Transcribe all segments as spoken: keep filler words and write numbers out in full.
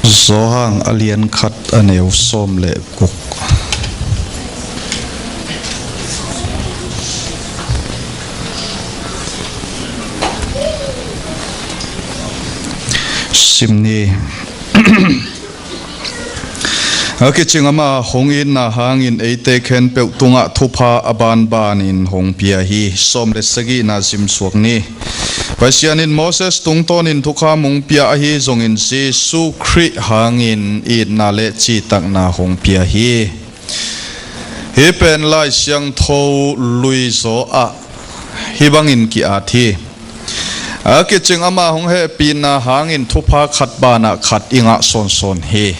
Johan a lian khat a neu sawm le guk. Sim ni. A kicing ama hong itna hangin eite khempeuh tungah thupha a banbanin hong pia hi. Sawm le sagihna simsuak ni. Pasian in Moses tungtawnin thukham hong pia ahi zongin Jesu Khrih hangin itna le citakna hong pia hi. Hih pen Lai Siangtho luizaw ah hih bangin ki-at hi. A kicing ama hong hehpihna hangin thupha khat banah khat i ngah sawnsawn hi.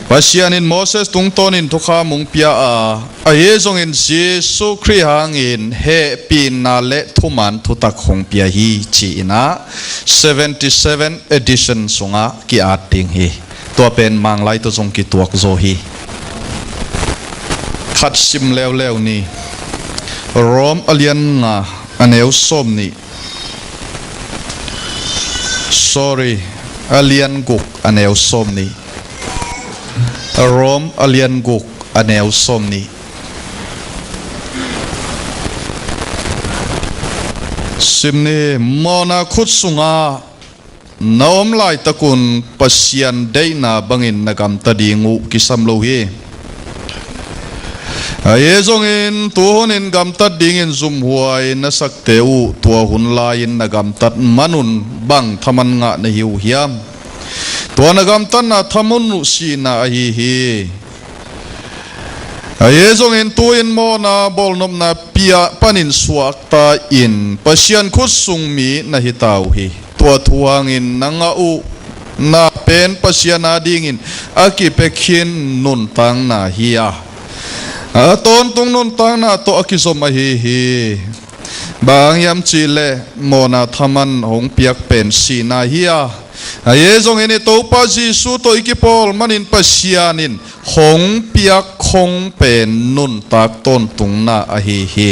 Pasian in Moses tungtawnin thukham hong pia a, ahi zongin Jesu Khrih hangin hehpihna le thuman thutak hong pia hi ci-in ah seventy seven edition sungah ki-at ding hi. Tua pen Manglai tawh zong kituak zaw hi. Khat sim leuleu ni. Rom a lian nga a neu sawm nih. Sorry, a lian guk a neu sawm nih. Rom a lian guk a neu sawm nih. Sim ni. Mawhna khut sungah na om laitakun Pasian deihna bangin na gamta ding uh kisam lo hi. Ahi zongin tuhunin gamtat dingin zumhuai na sakte uh tua hun lai-in na gamtat manun bang thaman ngah na hi uh hiam? Tua na gamtatna thaman uh sihna ahi hi. Ahi zongin tu-in mawhna bawlnopna pia panin suakta in Pasian khut sung mi na hita uh hi. Tua thu hangin na ngah uh na pen Pasian adingin a kipia khin nuntakna hi a, a tawntung nuntakna tawh a kizom ahi hi. Bang hang hiam cihleh mawhna thaman hong piak pen sihna hi a, ahi zongin i Topa Jesu tawh i kipawl manin Pasian in hong piak khong pen nuntak tawntungna ahi hi.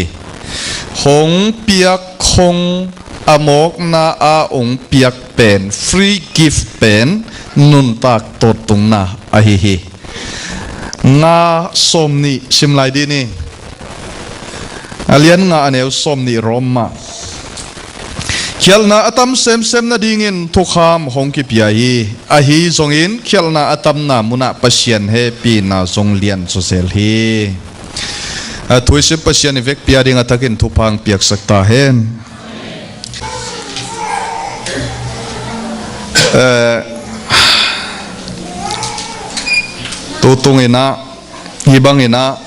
Hong piak khong, a mawkna a hong piak pen, free gift pen nuntak tawntungna ahi hi. Nga sawm nih sim lai dih ni. A lian nga a neu sawm nih Rom ah. Khialhna a tam semsem nadingin thukham hong kipia hi. Ahi zongin khialhna a tamna munah Pasian hehpihna zong lian zawzel hi. A thu i sim Pasian i vekpi ading a takin thupha hong piaksak ta hen. Eh, tutung in ah, hih bang in ah,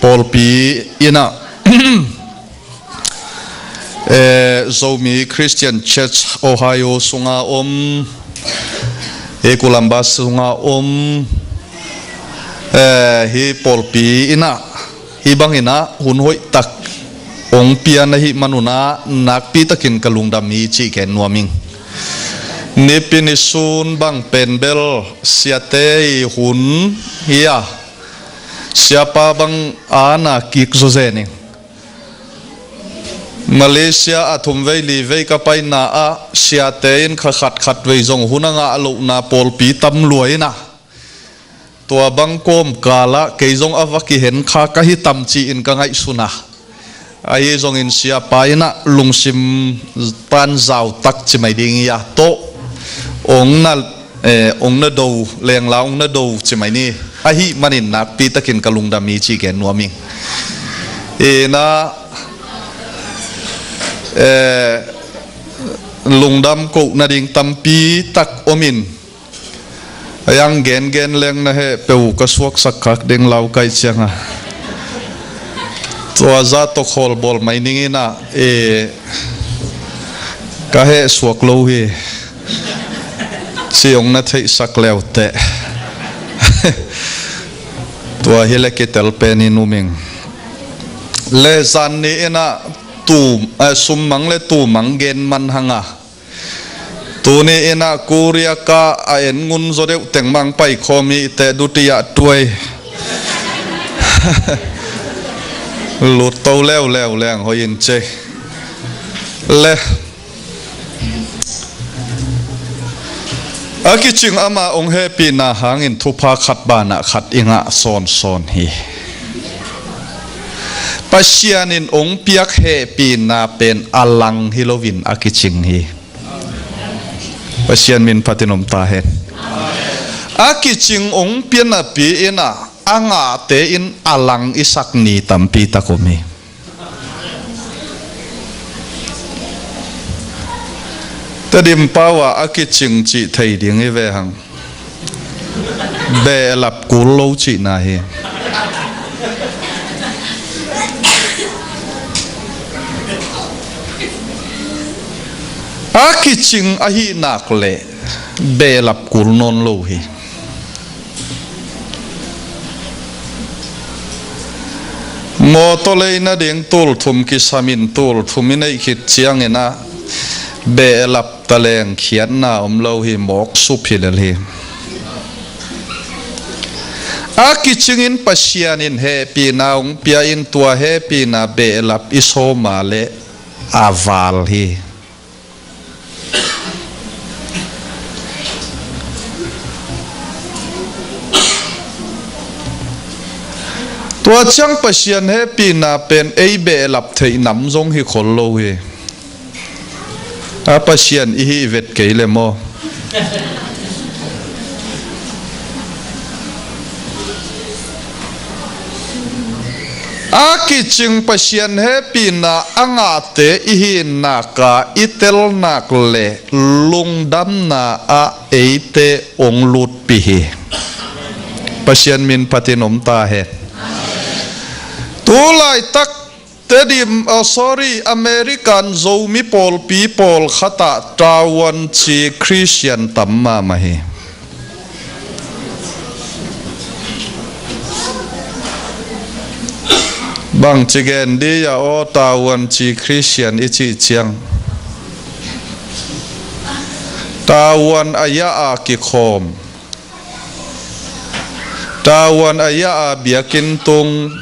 pawlpi in ah, eh, Zomi Christian Church Ohio sunga om, eh, Columbus sunga om, eh, hih pawlpi in ah, hih bang in ah hun hoih tak hong pia na hih manun ah nakpi takin ka lungdam hi cih ken nuam ing. Nipi ni sun bang pen bel siate i hun hi a, siapa bang a na kik zawzen ing. Malaysia ah thum vei li vei ka paina ah siate in kha khat khat vei zong hun a ngah lohna pawlpi tam lua in ah, tua bang kawmkal ah kei zong a va kihen kha ka hi tam ci-in ka ngaihsun a. Ahi zongin siapa in ah lungsim tan zau tak ci mai ding hi a, tawh hong na, eh, hong na do leng la hong na do ci mai ni. Ahih manin nakpi takin ka lungdam hi cih ken nuam ing. In ah, eh, lungdam koh nading tampi tak om in, a yang gengen leng na heh peuh ka suaksak khak ding lau kaih ciang a. Tua zah tawh khawl bawl mai ning in ah, eh, ka heh suak lo hi. Ci hong na theihsak leuteh. Tua hi le kitel pen in um ing. Le zan ni in ah tu, eh, summang le tumang gen man hang a. Tuni in ah Korea ka a en ngun zaw deuh teng mang paikhawm hi teh duti ah tuai. Lut to leuleu leng hoih in cei. Le. A kicing ama hong hehpihna hangin thupha khat banah khat i ngah sawnsawn hi. Pasian in hong piak hehpihna pen a lang hi loin a kicing hi. Pasian min phatin om ta hen. A kicing hong pia napi in ah a ngahte in a lang i sak ni tampi tak om hi. Tedim pau ah a kicing cih thei ding hi ve hang. Behlap kul lo cihna hi. A kicing ahih nak leh behlap kul nawn lo hi. Mawtaw lei nading tul thum kisam in, tul thum i neih khit ciangin ah behlap taleng khiatna om lo hi, mawk sup hi lel hi. A kicingin Pasian in hehpihna hong pia in, tua hehpihna behlap i sawm a leh a val hi. Tua ciang Pasian hehpihna pen ei behlap theih nam zong hi khol lo hi. A Pasian i hih vet kei le maw? A kicing Pasian hehpihna a ngahte i hih nak a i tel nak leh lungdamna ah eite hong lutpih hi. Pasian min phatin om ta hen. Tu laitak Tedim, oh, sorry, American Zomi pawlpi pawlkhat ah Taiwan ci Christian tam mahmah hi. Bangci gen di a aw, Taiwan ci Christian i cih ciang, Taiwan a yah a kikhawm, Taiwan a yah a biakinn tung,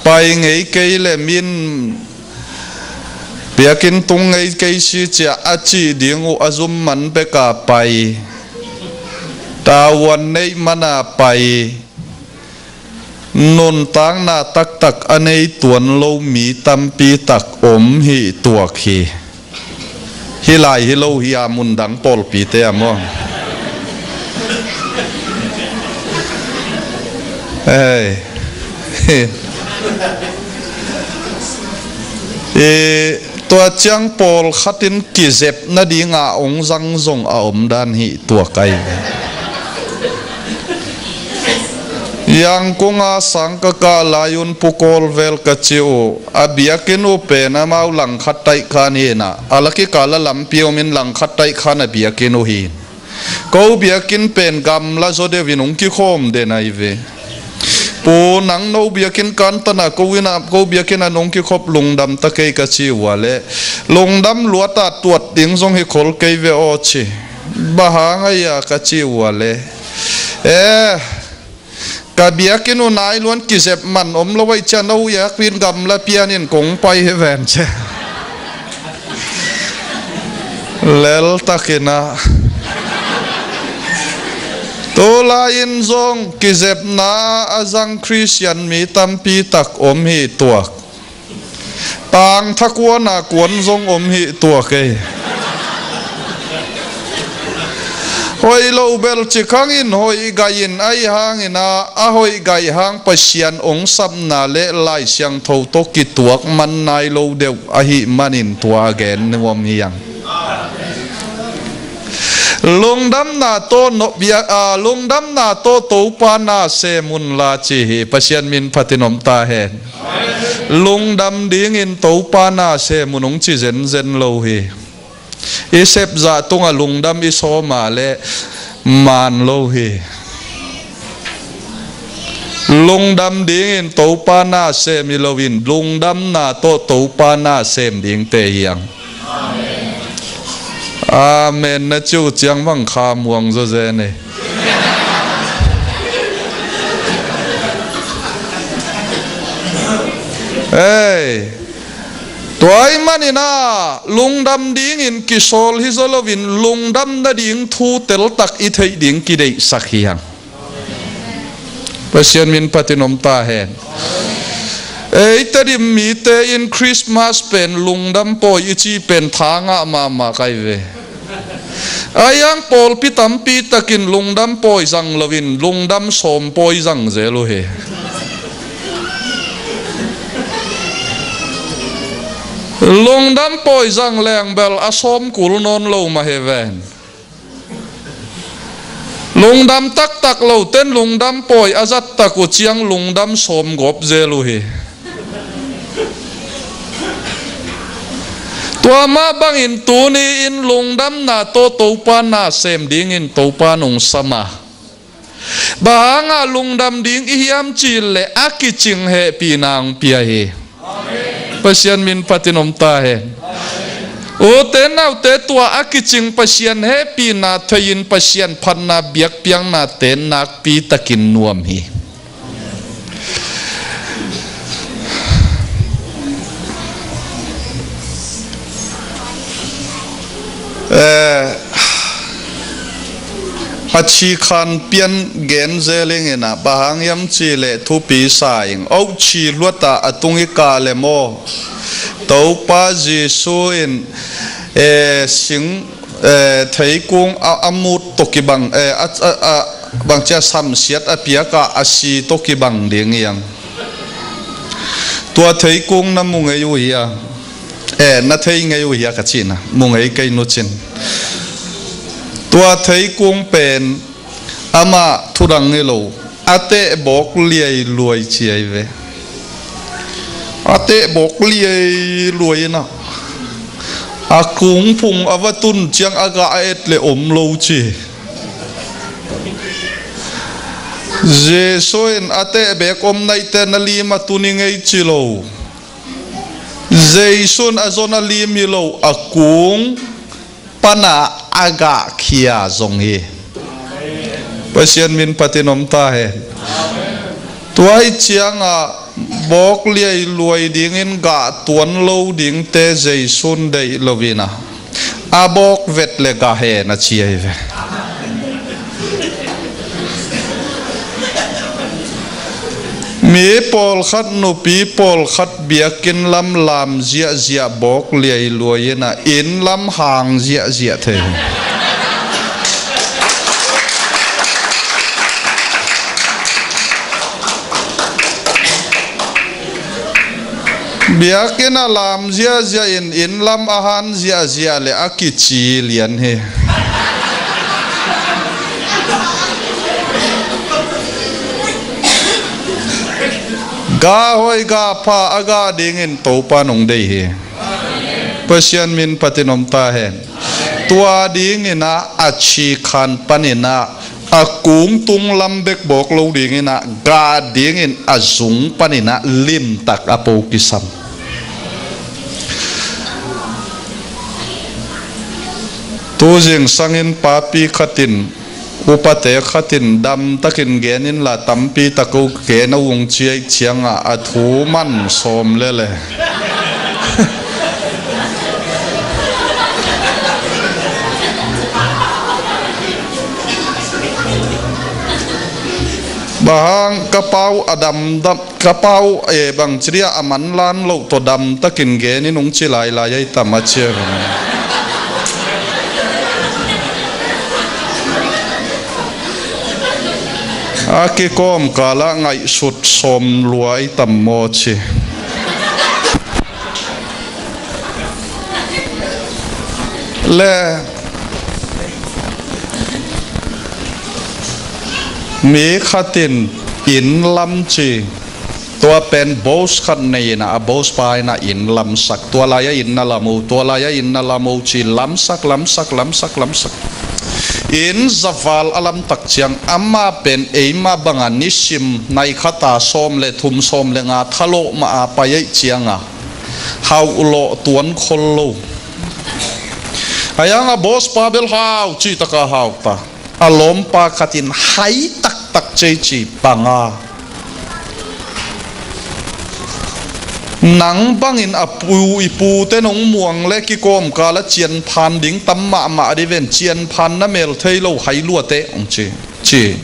pai ngei kei le min biakinn tung ngei kei si cia a cih ding uh a zum man bek a pai, Taiwan neih man a pai, nuntakna taktak a nei tuan lo mi tampi tak om hi tuak hi. Hih lai hi lo hi a, mundang pawlpite a maw? Ei. I tua ciang pawlkhat in kizep nading a hong zang zong a om dan hi tuak ai. Yangkung a sang ka kah lai un Pu Kawl vel ka ci uh, a biakinn uh pen amau langkhat taih khan hi na, a la kikal a lampi om in langkhat taih khan a biakinn uh hi. Ko biakinn pen gamla zaw deuh in hong kikhawm den ai ve. Pu, nang no biakinn kan tan a ko inn a, ko biakinn a nong kikhop lungdam ta kei ka ci uh a leh, lungdam luat a tuat ding zong hi khol kei ve aw ci. Bang hang a hia ka ci uh a leh, eh, ka biakinn uh nai luan kizep man om lo ahih ciang no biakinn gamla pian in kong pai hi ven ci. Lel takin ah, tu lai-in zong kizepna a zang Khristian mi tampi tak om hi tuak. Tangtha kuan a kuan zong om hi tuak ei. Hoih lo bel ci khang in hoih gai in, ahi hangin ah, a hoih gai hang Pasian hong sapna le Lai Siangtho tawh kituak man nai lo deuh ahih manin tua a gen nuam hi hang. Lungdamna tawh no bia, a, lungdamna tawh Topa na sem un la ci hi. Pasian min phatin om ta hen. Lungdam dingin Topa na sem un hong ci zenzen lo hi. I sepzah tungah lungdam i sawm a leh man lo hi. Lungdam dingin Topa na sem hi loin, lungdamna tawh Topa na sem dingte hi hang. Amen na ci uh ciang bang kha muang zaw zen ei. Ei, Tua ahih manin ah lungdam dingin kisawl hi zaw loin lungdam nading thu teltak i theih ding kideihsak hi hang. Pasian min phatin om ta hen. Ei Tedim mite in Christmas pen lungdam pawi i cih pen tha ngah mahmah ka hi ve. Ahi hang pawlpi tampi takin lungdam pawi zang loin lungdam sawm pawi zang zel uh hi. Lungdam pawi zang leng bel a sawm kul nawn lo mah hi ven. Lungdam taktak lote'n lungdam pawi a zat tak uh ciang lungdam sawm gawp zel uh hi. Tua mah bangin tuni-in lungdamna tawh Topa na sem dingin Topa nungsam a, bang hanga lungdam ding i hiam cih leh a kicing hehpihna hong pia hi. Pasian min phatin om ta hen. Ute naute, tua a kicing Pasian hehpihna thei-in Pasian phatna biakpiaknate nakpi takin nuam hi. Eh, a chikhan pian gen zel ing in ah, bang hang hiam cih leh thupi sa ing. Auh chi luat ah a tung i kah leh maw, Topa Jesu in, eh, sing, eh, theikung a, a mut tawh kibang, eh, a, a, a, bangci a samsiat a piak a, a si tawh kibang ding hi hang. Tua theikung na mu ngei uh hia? Eh, na thei ngei uh hia ka cihna? Mu ngei kei nu cin. Tua theikung pen amah thudang hi lo, a tehbawk liailuai ci ahi ve. A tehbawk liailuai in ah, a kungphung a va tun ciang a gah a et leh om lo ci. Jesu in a tehbawk om naite na lim a tun hi ngei ci lo. Jesu in a zon a lim hi lo, a kung pan a a gah khia zong hi. Pasian min phatin om ta hen. Tua hi ciang ah bawk liailuai dingin gah tuan lo dingte Jesu in deih lo in ah, a bawk vet leh gah hen a ci ahi ve. Mi pawlkhat, nupi pawlkhat biakinn lam lam ziahziah, bawk liailuai in ah inn lam hang ziahziah thei hi. Biakinn a lam ziahziah in, inn lam a han ziahziah leh a kici lian hi. Gah hoih gah pha a gah dingin Topa in hong deih hi. Pasian min phatin om ta hen. Tua dingin ah a chikhan panin ah, a kungtung lam bek bawk lo dingin ah, gah dingin a zung panin ah limtak a po kisam. Tu zingsangin papi khat in, upate khat in, damtakin gen inla, tampi tak uh gen a, ung ciai ciangah a thu man sawm lele. Bang hang ka pau a damdam, ka pau, eh, bang ci dia a manlan loh tawh damtakin genin ung ci lailai ahi tam a cia. A kikawm kalah ngaihsut sawm lua ahi tam maw ci. Le mi khatin inn lam ci, tua pen boss khat nei inah, a boss pa inah inn lamsak. Tua lai-ah inn na lam uh, tua lai-ah inn na lam uh ci, lamsak, lamsak, lamsak, lamsak. Inn zaval a lamtak ciang, amah pen eimah banga nisim nai khata sawm le thum, sawm le nga thalawh mah a pai aih cianga hauhlawh tuan khol lo. Ahi hanga boss pa bel hau cih taka hau ta. A lawmpa khatin hai taktak cei ci panga. Nang bangin a pu, i pute nong muang le kikawmkal a cianphan ding tam mahmah di ven, cianphan na mel thei lo hai luate hong ci. Ci.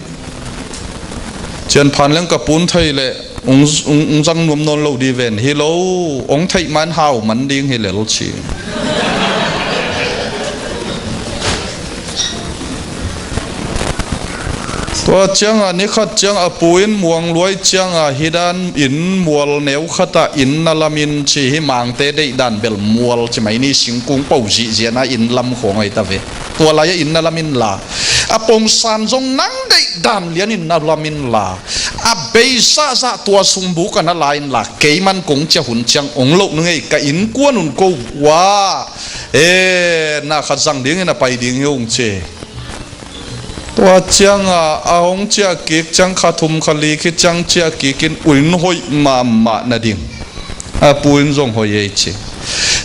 Cianphan leng ka pun thei le ung, ung, ung zang nuam nawn lo di ven. Hi lo, ong theih man hau man ding hi lel ci. Tua cianga ni khat cianga pu in muang luai cianga hi dan in mual neu khata inn na lamin ci hi mangte deih dan bel mual ci mai ni singkung po zihziana inn lam khong ai ta ve. Tua lai-a inn na lamin la. A pongsan zong nang deih dan lian inn na lamin la. A beisa zah tua sungbu ka na la in la. Keiman kong cia hun ciang ong loh nungei ka innkuan un ko ua. E, na khat zang dingin a pai ding hi ung ci. Tua cianga a hong ciah kik ciang kha thum kha li khit ciang ciah kikin uin hoih mahmah nading a pu in zong hoih ei ci.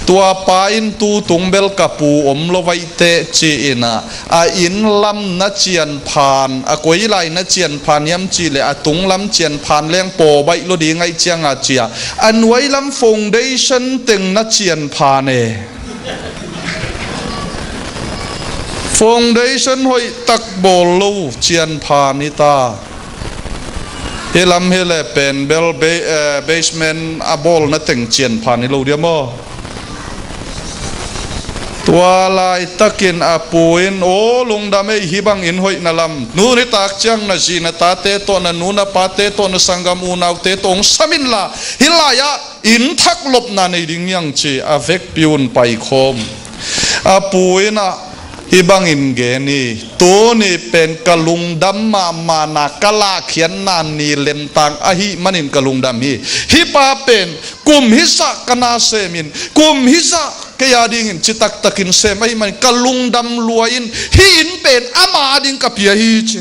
Tua pa in tu tung bel ka pu om lo vaih teh ci-in ah a inn lam na cianphan, a koi lai na cianphan hiam cih leh a tung lam cianphan leng paw baih lo ding aih cianga cia a nuai lam foundation teng na cianphan e. Foundation hoih tak bawl lo cianphan hi ta. Hi lam hi le pen bel ba-, eh, basement a bawl na teng cianphan hi lo dia maw? Tua laitakin a pu in aw lungdam ei hi bangin hoih na lam. Nu nitak ciang na zi na tate tawh na nu na pate tawh na sanggam unaute tawh hong sam in la. Hi lai-ah inn thak lopna nei ding hiang ci a vekpi un paikhawm. A pu in ah hi bangin gen hi. Tuni pen ka lungdam mahmahna ka lahkhiatna ni lemtang ahih manin ka lungdam hi. Hi pa pen kum hizah ka na semin kum hizah kei a dingin citaktakin sem ahih manin ka lungdam lua in hi inn pen ama a ding ka pia hi ci.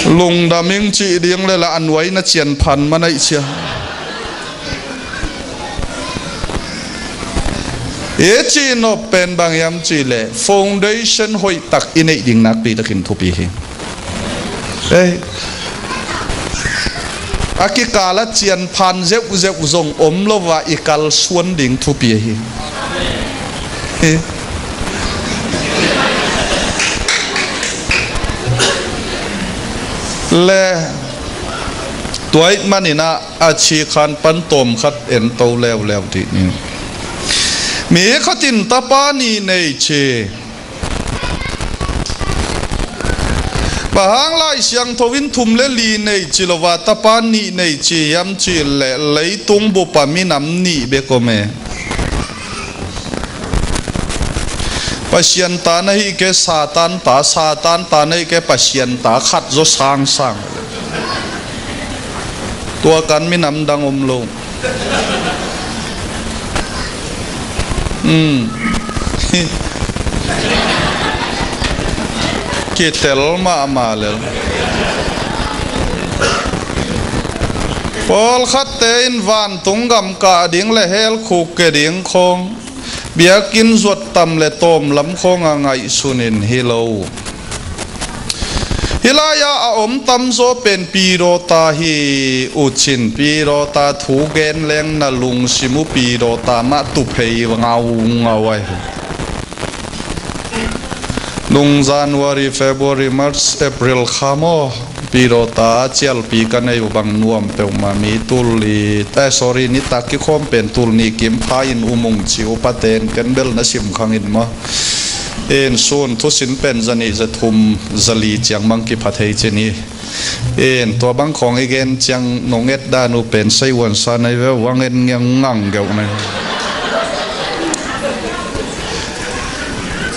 Lungdam ing cih ding le la a nuai na cianphan manaih cia. I cih nop pen bang hiam cih leh foundation hoih tak i neih ding nakpi takin thupi hi. Ei, a kikal a cianphan zeuhzeuh zong om lo a i kalsuan ding thupi ahi. Hi. Le tua ahih manin ah a cikhan pan tawm khat en to leuleu dih ni. Mi khat in tapa nih nei ci. Bang hang Lai Siangtho in thum le li nei ci lo a tapa nih nei ci hiam cih leh leitung bup ah minam nih bek om e. Pasian ta na hih kei Satan ta, Satan ta na hih kei Pasian ta khat zaw sangsang. Tua kan minam dang om lo. Hmm. Kitel mahmah lel. Pawlkhatte in vantung gam kah ding le hell khuk ke ding khawng biakinn zuat tam le tawm lam khawng a ngaihsun in hi lo. Hi lai-ah a om tamzaw pen pidawta hi uh cin, pidawta thu gen leng na lungsim uh pidawta mah tuphei ngaungau ahi. Nung January, February, March, April kha maw? Pidawta a cialpi ka nei uh bang nuam peuhmah mi tul li, eh, sorry, nitak kikhawm pen tul nih kim pha in um ung ci uh paten ken bel na sim khang in maw? In sun thusin pen za nih za thum za li ciang mang kipha thei ci ni. In tua bang khawng i gen ciang nong et dan uh pen sei uansa nai ve, uang en ngiang ngang geuh nai.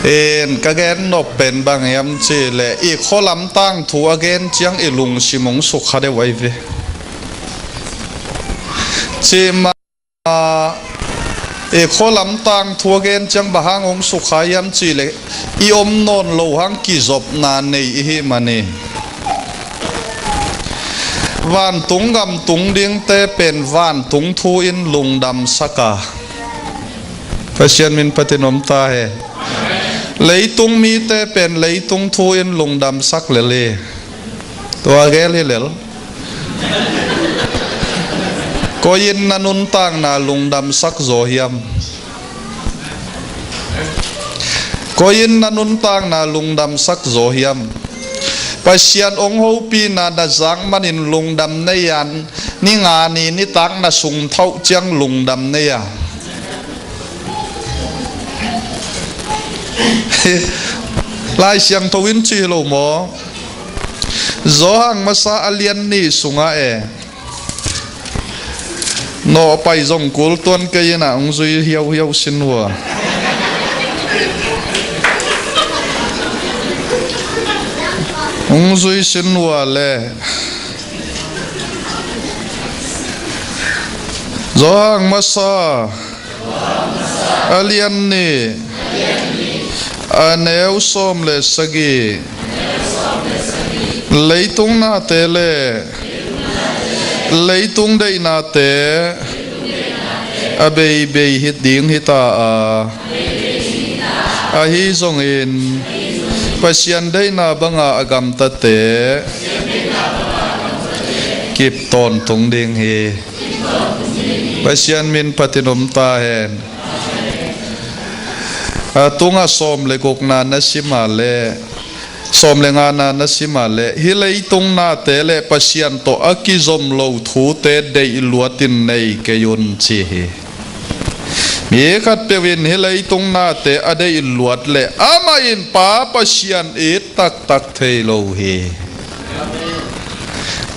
In ka gen nop pen bang hiam cih leh i khualam tangthu a gen ciang i lungsim hong sukha deuh ahi ve. Cih mah i khualam tangthu a gen ciang bang hang hong sukha hiam cih leh i om nawn lo hang kizopna nei i hih manin. Vantung gam tung dingte pen vantung thu in lungdam sak a. Pasian min patin om ta hen. Leitung mite pen leitung thu in lungdamsak lel hi. Tua gel hi lel. Koi in na nuntakna lungdamsak zaw hiam? Koi in na nuntakna lungdamsak zaw hiam? Pasian hong hopihna na zak manin lungdam nei a, ni nga ni nitak na sung thauh ciang lungdam nei a. Lai Siangtho in ci hi lo maw? Johan masa a lian nih sungah e, nawhpai zong kul tuan kei in ah hong zui hiauhiau sin uh a, hong zui sin uh a le. Johan masa a lian nih, a neu sawm le sagih. Leitung nate le leitung deihnate a beibei hi ding hi ta a, ahi zongin Pasian deihna banga a gamtate kip tawntung ding hi. Pasian min phatin om ta hen. A tungah sawm le gukna na sim a le, sawm le ngana na sim a le, hih leitung nate le Pasian tawh a kizom lo thute deih luatin nei kei un ci hi. Mi khatpeuh in hih leitung nate a deih luat le amah in Pa Pasian it taktak thei lo hi.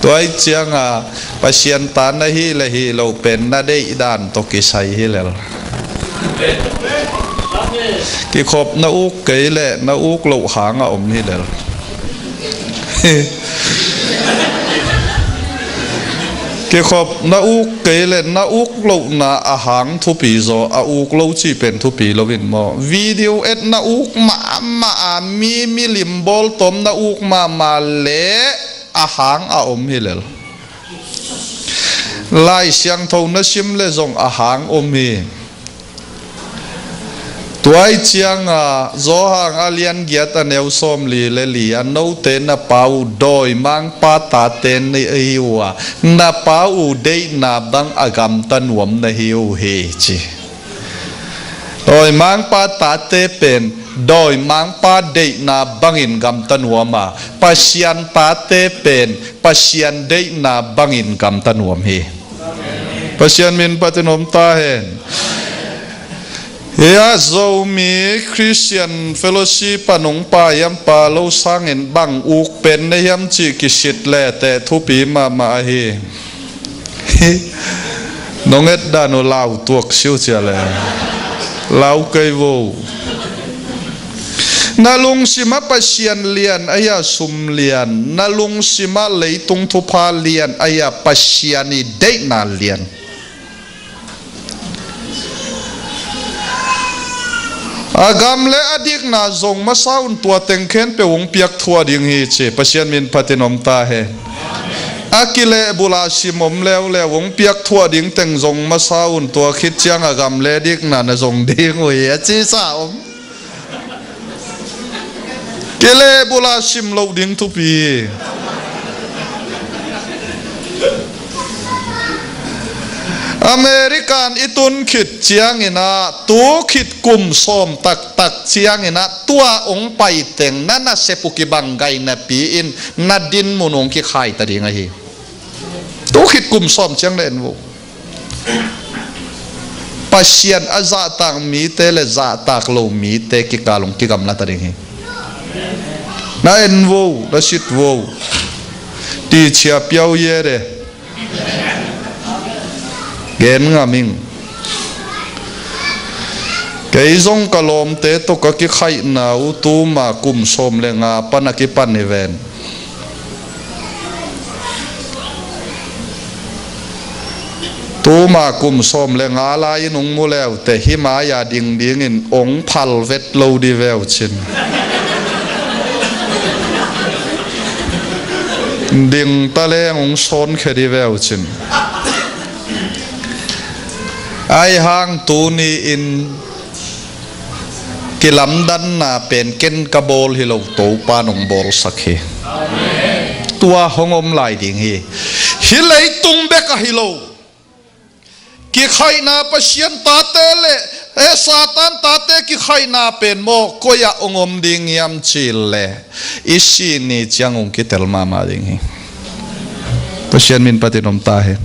Tua ahih ciangin Pasian ta na hih le hih loh pen na deih dan tawh kisai hi lel. Kikhop na uk kei le na uk loh hang a om hi lel. Kikhop na uk kei le na uk lohna a hang thupi zaw, a uk lo cih pen thupi lo in maw? Video et na uk mahmah a, mi milim bawltawm na uk mahmah le a hang a om hi lel. Lai Siangtho na sim le zong a hang om hi. Tua ahih ciangin Johan a lian giat a neu sawm li le li ah, note na pa uh dawimangpa tate na hi uh a, na pa uh deihna bang a gamta nuam na hi uh hi ci. Dawimangpa tate pen dawimangpa deihna bangin gamta nuam a, Pasian tate pen Pasian deihna bangin gamta nuam hi. Pasian min phatin om ta hen. Hih ah Zomi Christian Fellowship a nong pai hiam, pa lo sangin bang uk pen na hiam cih kisit le teh thupi mahmah ahi. Nong et dan uh lau tuak siu cia le. Lau kei vo. Na lungsim ah Pasian lian ahi a sum lian, na lungsim ah leitung thupha lian ahi a Pasian i deihna lian. A gam le a dikna zong masa un, tua teng khempeuh hong piak thuah ding hi ci. Pasian min phatin om ta hen. A kilehbulh a sim om leuleu hong piak thuah ding teng zong masa un, tua khit ciang a gam le dikna na zong ding uh hi a cisa om. Kilehbulh a sim loh ding thupi hi. American i tun khit ciangin ah, tu khit kum sawm taktak ciangin ah, tua hong pai teng na nasep uh kibang gai napi in na dinmun hong kikhai ta ding ahi. Tu khit kum sawm ciang na en vo. Pasian a zahtak mite le zahtak lo mite kikal hong kigamla ta ding hi. Na en vo, na sit vo. Tichia piau ye de. Gen ngam ing. Kei zong ka lawmte tawh ka kikhaihna uh tuma kum sawm le nga pan a kipan hi ven. Tuma kum sawm le nga lai-in hong mu leute hih mai-a ding dingin hong phal vet lo di veu cin. Ding ta leng hong sawnkhia di veu cin. Ai hang tuni-in Kilamdanna pen ken ka bawl hi lo, Topa nong bawlsak hi. Tua hong om lai ding hi. Hih leitung bek ahi lo. Kikhaihna, Pasian tate le, eh, Satan tate kikhaihna pen maw, koi ah hong om ding hiam cih leh, i sih ni ciang hong kitel mahmah ding hi. Pasian min patin om ta hen.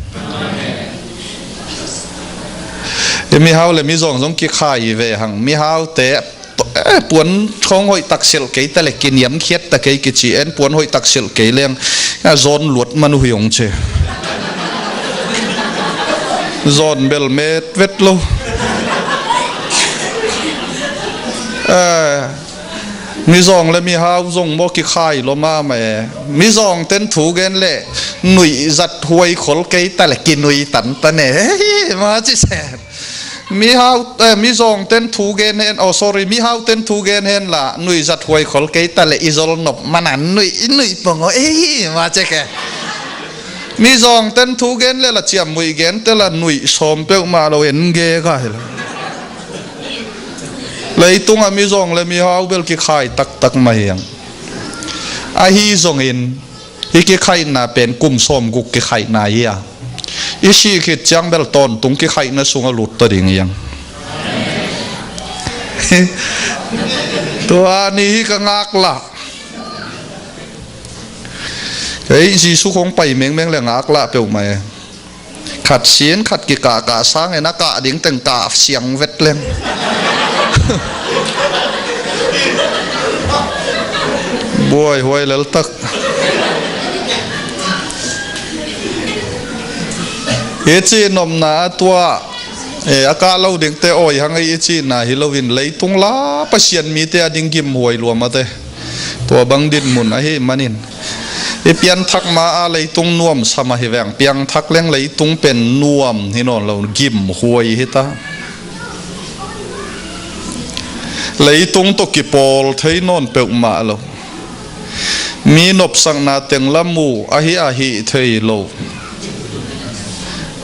I mihau le mizawng zong kikhai ve hang. Mihaute, eh, puan khawng hoih tak silh kei ta le kiniamkhiat ta kei kici, en puan hoih tak silh kei leng, a zawn luat man uh hi hong ci. Zawn bel met vet lo. Eh, mizawng le mihau zong maw kikhai lua mahmah e. Mizawng ten thu gen le nuih zat huai khol kei ta le kinui tan ta ne. Hei, ma ci sen. Mihau, eh, mizawng ten thu gen hen, oh, sorry, mihau ten thu gen hen la, nuih zat huai khol kei ta le i zol nop mana nuih, i nuih pong o, ei, ma cek e. Mizawng ten thu gen le la ciam muih gen te la nuih sawm peuhmah lo en ge ka hi lo. Leitung a mizawng le mihau bel kikhai taktak mah hiang. Ahi zongin, hih kikhaihna pen kum sawmguk kikhaihna hi a, i sih khit ciang bel tawntung kikhaihna sungah lut ta ding hiang. Tua ni hi ka ngaklah. Kei Jesu khong pai mengmeng le ngaklah peuhmah e. Khat sin khat kikahkah sangin a kah ding teng kah siang vet leng. Buai huai leltak. I cih nopna a tua, eh, a kah lo dingte awi hang ei i cihna hi loin leitung la Pasian mite a ding gimhuai lua mate. Tua bang dinmun ahi manin i pianthak ma a leitung nuam sam ahi veng. Piangthak leng leitung pen nuam hi nawn lo, gimhuai hi ta. Leitung tawh kipawl thei nawn peuhmah lo. Mi nopsakna teng la mu ahi a hih thei lo.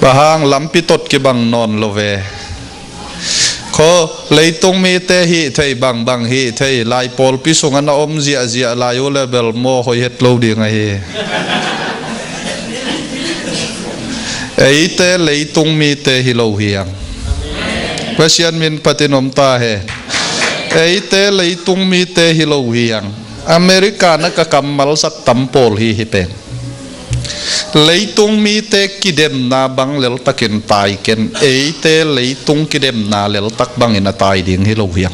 Bang hang lampi tot kibang nawn lo ve. Khaw leitung mite hih thei bangbang hih thei lai pawlpi sungah na om ziahziah lai uh le bel maw hoih het lo ding ahi. Eite leitung mite hi lo hiang. Pasian min patin om ta he. Eite leitung mite hi lo hiang. America na ka kammal zat tam pawl hi hi pen. Leitung mite kidemna bang leltakin tai ken, eite leitung kidemna leltak bangin a tai ding hi lo hiang.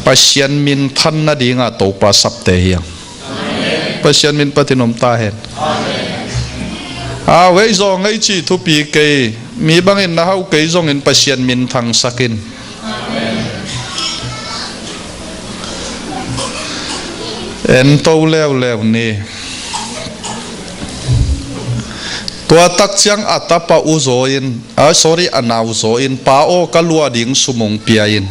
Pasian min than nadinga Topa sapte hiang. Pasian min patin om ta hen. A, wei zawng ei cih thupi kei, mi bangin na hau kei zongin Pasian min thangsakin. En to leuleu ni. Tua tak ciang a tapa u zaw in, ah, sorry, a nau zaw in, pa aw, ka lua ding sum hong pia in.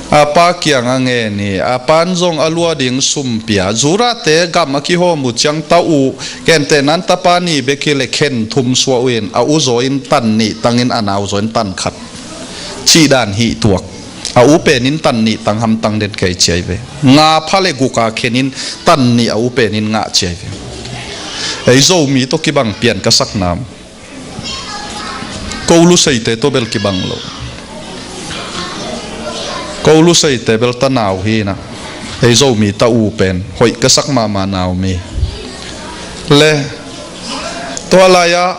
A pa kiang a ngen hi, a pan zong a lua ding sum pia. Judate gam a kihawm uh ciang ta u, kentehnan tapa ni bek hi le khen thum suah uh in, a u zaw in tan nih tangin a nau zaw in tan khat. Cih dan hih tuak. A u pen in tan nih tang hamtang den kei ciai ve. Nga pha le guk a khen in tan nih a u pen in ngah ciai ve. Ei Zomi tawh kibang pian ka sak nam. Ko luseite tawh bel kibang lo. Ko luseite bel ta nau hi na. Ei Zomi ta u pen hoih ka sak mahmah nau mi. Le tua lai-ah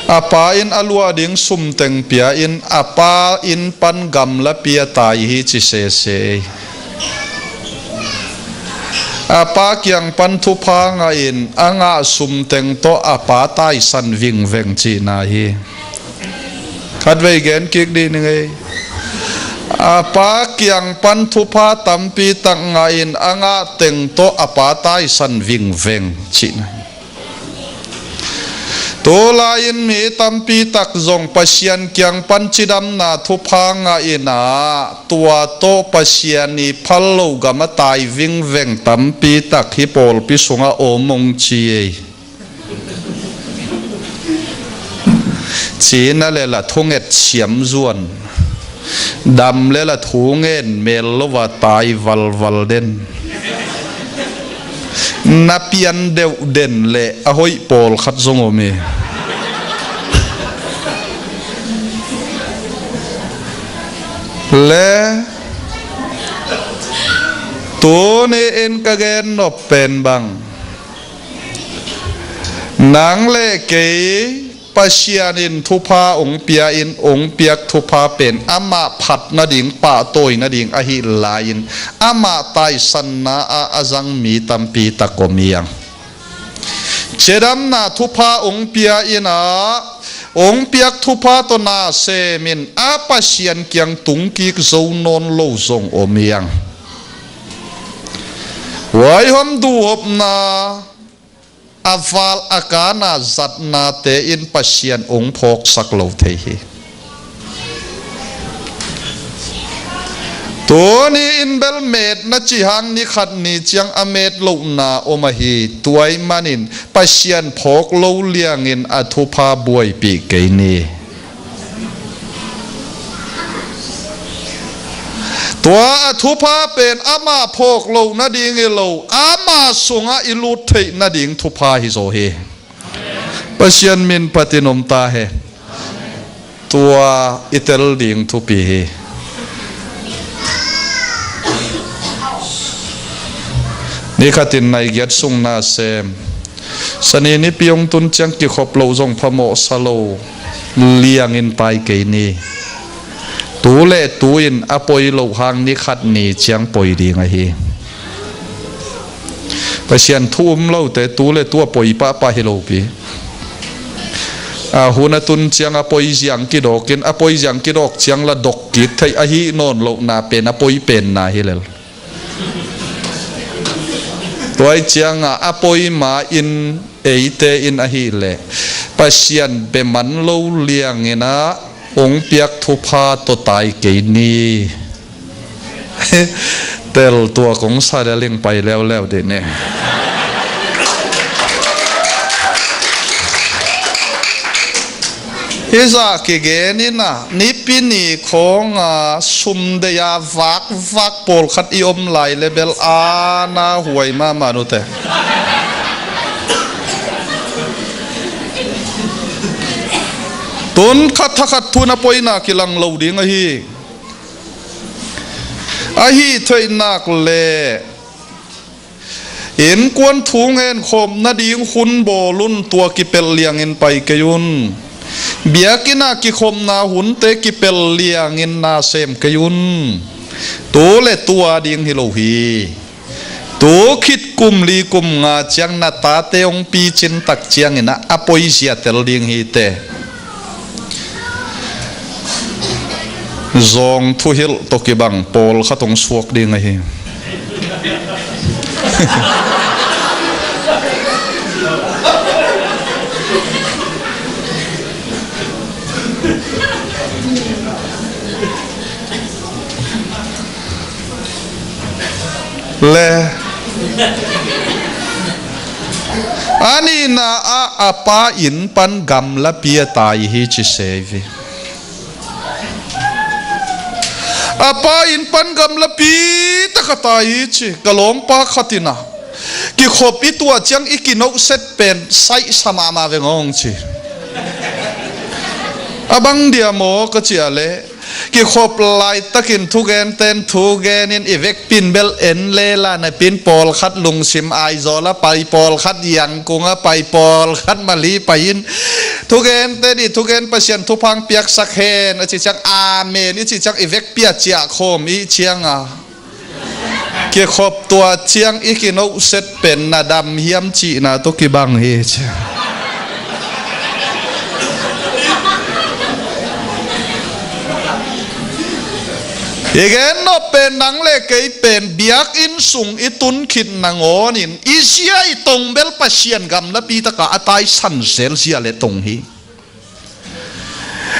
a pa in a lua ding sum teng pia in a pa in pan gamla pia tai hi ci sese ei. A pa kiang pan thupha ngah in a ngah sum teng tawh a pa taisan vingveng cihna hi. Khatvei gen kik dih ning ei. A pa kiang pan thupha tampi tak ngah in a ngah teng tawh a pa taisan vingveng cihna hi. Tulai-in mi tampi tak zong Pasian kiang pan cidamna thupha ngah in ah, tua tawh Pasian i phal lo gam a tai vingveng tampi tak hi pawlpi sungah om hong ci ei. Cina le la thunget siam zuan. Dam le la thu ngen mel lo va tai valval den. Na pian deuh den le a hoih pawlkhat zong om hi. Le tuni in ka gen nop pen bang, nang le kei Pasian in thupha ong pia in, ong piak thupha pen amah phat nading, pahtawi nading ahi lai-in, amah taisanna ah a zang mi tampi tak om hi hang. Cidamna thupha ong pia in ah, ong piak thupha tawh na sem in a Pasian kiang tungkik zo nawn lo zong om hi hang. Huaihawm duhhopna, a val a kana zatnate in Pasian ong phawksak lo thei hi. Tuni in bel met na ci hang ni khat ni ciang a met lohna om ahi. Tua ahih manin Pasian phawk lo liangin a thupha buaipih kei ni. Tua a thupha pen amah phawk loh nading hi lo, amah sungah i lut theih nading thupha hi zaw hi. Pasian min phatin om ta hen. Tua i tel ding thupi hi. Ni khatin nai giat sung na sem. Sani nipi ong tun ciang kikhop loh zong phamawh sa lo liangin tai kei ni. Tu le tu in a poi loh hang ni khat ni ciang poi ding ahi. Pasian thu um lote tu le tu a poi pahpah hi lo pi. A hun a tun ciang a poi ziang kidawk in, a poi ziang kidawk ciang la dok kik theih ahi nawn lohna pen a poi penna hi lel. Tua ahih ciangah a poi ma in eite in ahih leh Pasian bia man lo liangin ah ong piak thupha tawh tai kei ni. Tel tua kong sa lel ing pai leuleu dih ni. Hih zah kigen in ah, nipi ni khawng a sum deih a vakvak pawlkhat i om lai le bel a na huai mahmah nute. Tun khat thakhat thu-in a poina kilang lo ding ahi. Ahi theih nak leh innkuan thu ngen khawm nading hun bawl un, tua kipelh liangin pai kei un. Biakinn ah kikhopna hunte kipelh liangin na sem kei un. Tu le tu a ding hi lo hi. Tu khit kum li kum nga ciang na tate hong picin tak ciangin ah a poizia tel ding hi teh. Zawng thuhilh tawh kibang pawlkhat hong suak ding ahi. Le a nihna ah a pa inn pan gamlapi a tai hi ci se hi. A pa inn pan gamlapi tak a tai hi ci. Ka lawmpa khat in ah, kikhop i tuah ciang i kinohset pen saih sa mahmah veng aw hong ci. A bang dia maw ka cih leh, kikhop laitakin thugenten thugen in i vekpi in bel en lela napi in pawlkhat lungsim Aizawl a pai, pawlkhat Yangon a pai, pawlkhat Mali pai in, thugenten i thugen Pasian thupha hong piaksak hen a cih ciang, amen i cih ciang i vekpi a ciah khawm i cih ciang a, kikhop tuah ciang i kinohset pen na dam hiam cihna tawh kibang hi ci. I gen nop pen nang le kei pen biakinn sung i tun khit nangawnin i zia i tong bel Pasian gamlapi takah a taisan zel zia le tong hi.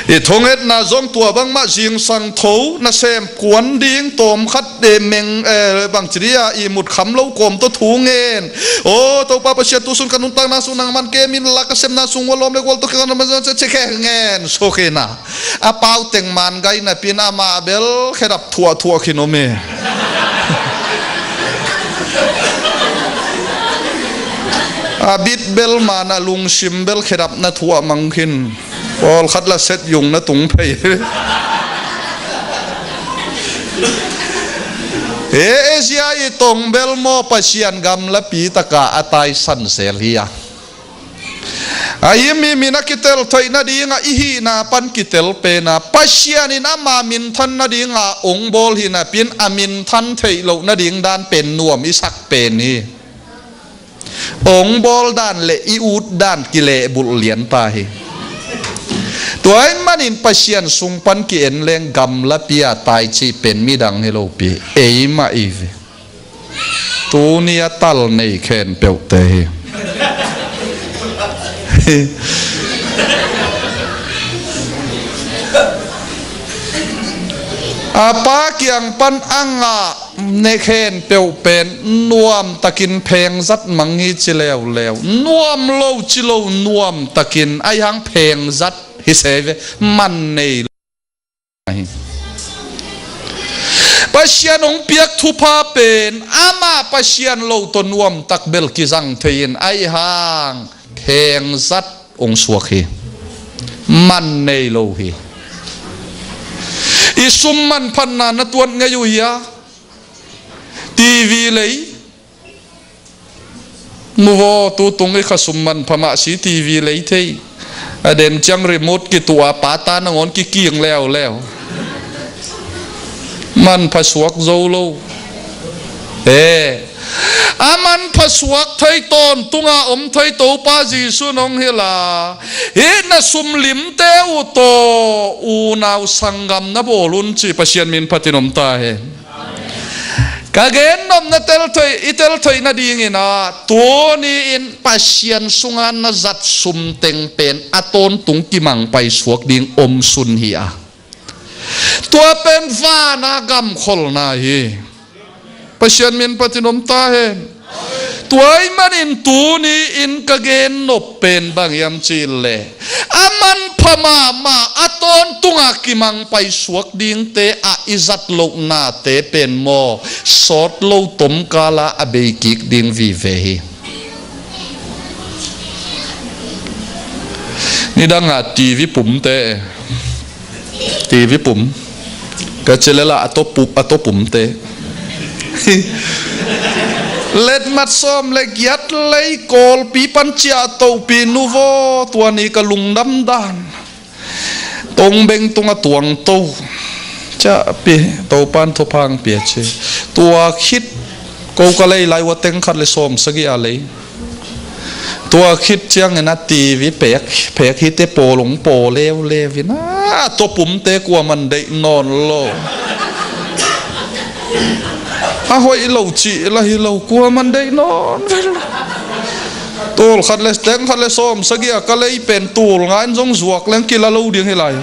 I thungetna zong tua bangmah zingsang tho nasem kuan ding tawm khat, eh, meng, eh, bangci dia i mut kham lo kawm tawh thu ngen. Aw Topa Pasian, tu sun ka nuntakna sung nangman kem inla, ka sepna sung gual lawm le gual tawh kikhan na man zong cekhe ngen sukina. A pau teng man gai napi-in amah bel khedap thuahthuah khin om hi. A bit bel man a lungsim bel khedap na thuah mang khin. Pawlkhat la set yung na tung phei. He Asia i tong bel maw Pasian gamlapi taka a taisan zel hi a. Ahi mi min a kitel theih nadinga i hihna pan kitel pena Pasian in ama minthan nadinga ong bawl hi napi-in a minthan theih loh nading dan pen nuam i sak pen hi. Ong bawl dan le i ut dan kilehbulh lian ta hi. Tua ahih manin Pasian sung pan ki-en leng gamlapi a tai cih pen midang hi lopi, eimah i ve. Tuni a tal nei khempeuhte hi. A pa kiang pan a ngah ne khempeuh pen nuamtakin phengzat mang hi ci leuleu. Nuam lo ci lo, nuamtakin aihang phengzat hi se ve, man nei lo hi. Pasian hong piak thupha pen amah Pasian lo tawh nuamtak bel kizang thei-in aihang phengzat hong suak hi. Man nei lo hi. I sum manphatna na tuat ngei uh hia? TV lei. Nuvo, tutung i kha sum manpha mah si TV lei thei. A den ciang remote kituh a pata nangawn kiking leuleu. Manpha suak zo lo. Eh, a manpha suak thei tawntunga om thei Topa Jesu nong hilh a, hih na sum limte uh tawh unau sanggam na bawl un ci. Pasian min phatin om ta hen. Ka gennopna tel theih, i tel theih nadingin ah, tuni-in Pasian sunga na zat sum teng pen a tawntung kimangpai suak ding om sun hi a. Tua pen vana gamkholna hi. Pasian min phatin om ta hen. Tua ahih manin tuni-in ka gennop pen bang hiam cih leh, a manpha mahmah a tawntunga kimangpai suak dingte ah i zat lohnate pen maw, sawt lo tomkala a bei kik ding vive hi. Nidanga TV pumte, TV pum ka ci leh la a to pu-, a to pumte. Letmat sawm le giat lei Kawlpi pan ciah tohpi nuvo, tua ni ka lungdam dan. Tongbeng tunga tuangto. Ciahpi, Topan thupha hong pia ci. Tua khit ko ka lei lai ua teng khat le sawm sagih a lei. Tua khit ciangin a TV pek, pek hite pawl hong pawl leuleu in a, a to pumte kuaman deih nawn lo. A hoih lo cih la hi lo, kuaman deih nawn ve lo. Tul khat le teng khat le sawm sagih a ka lei pen tul nga in zong zuak leng kila lo ding hi lai.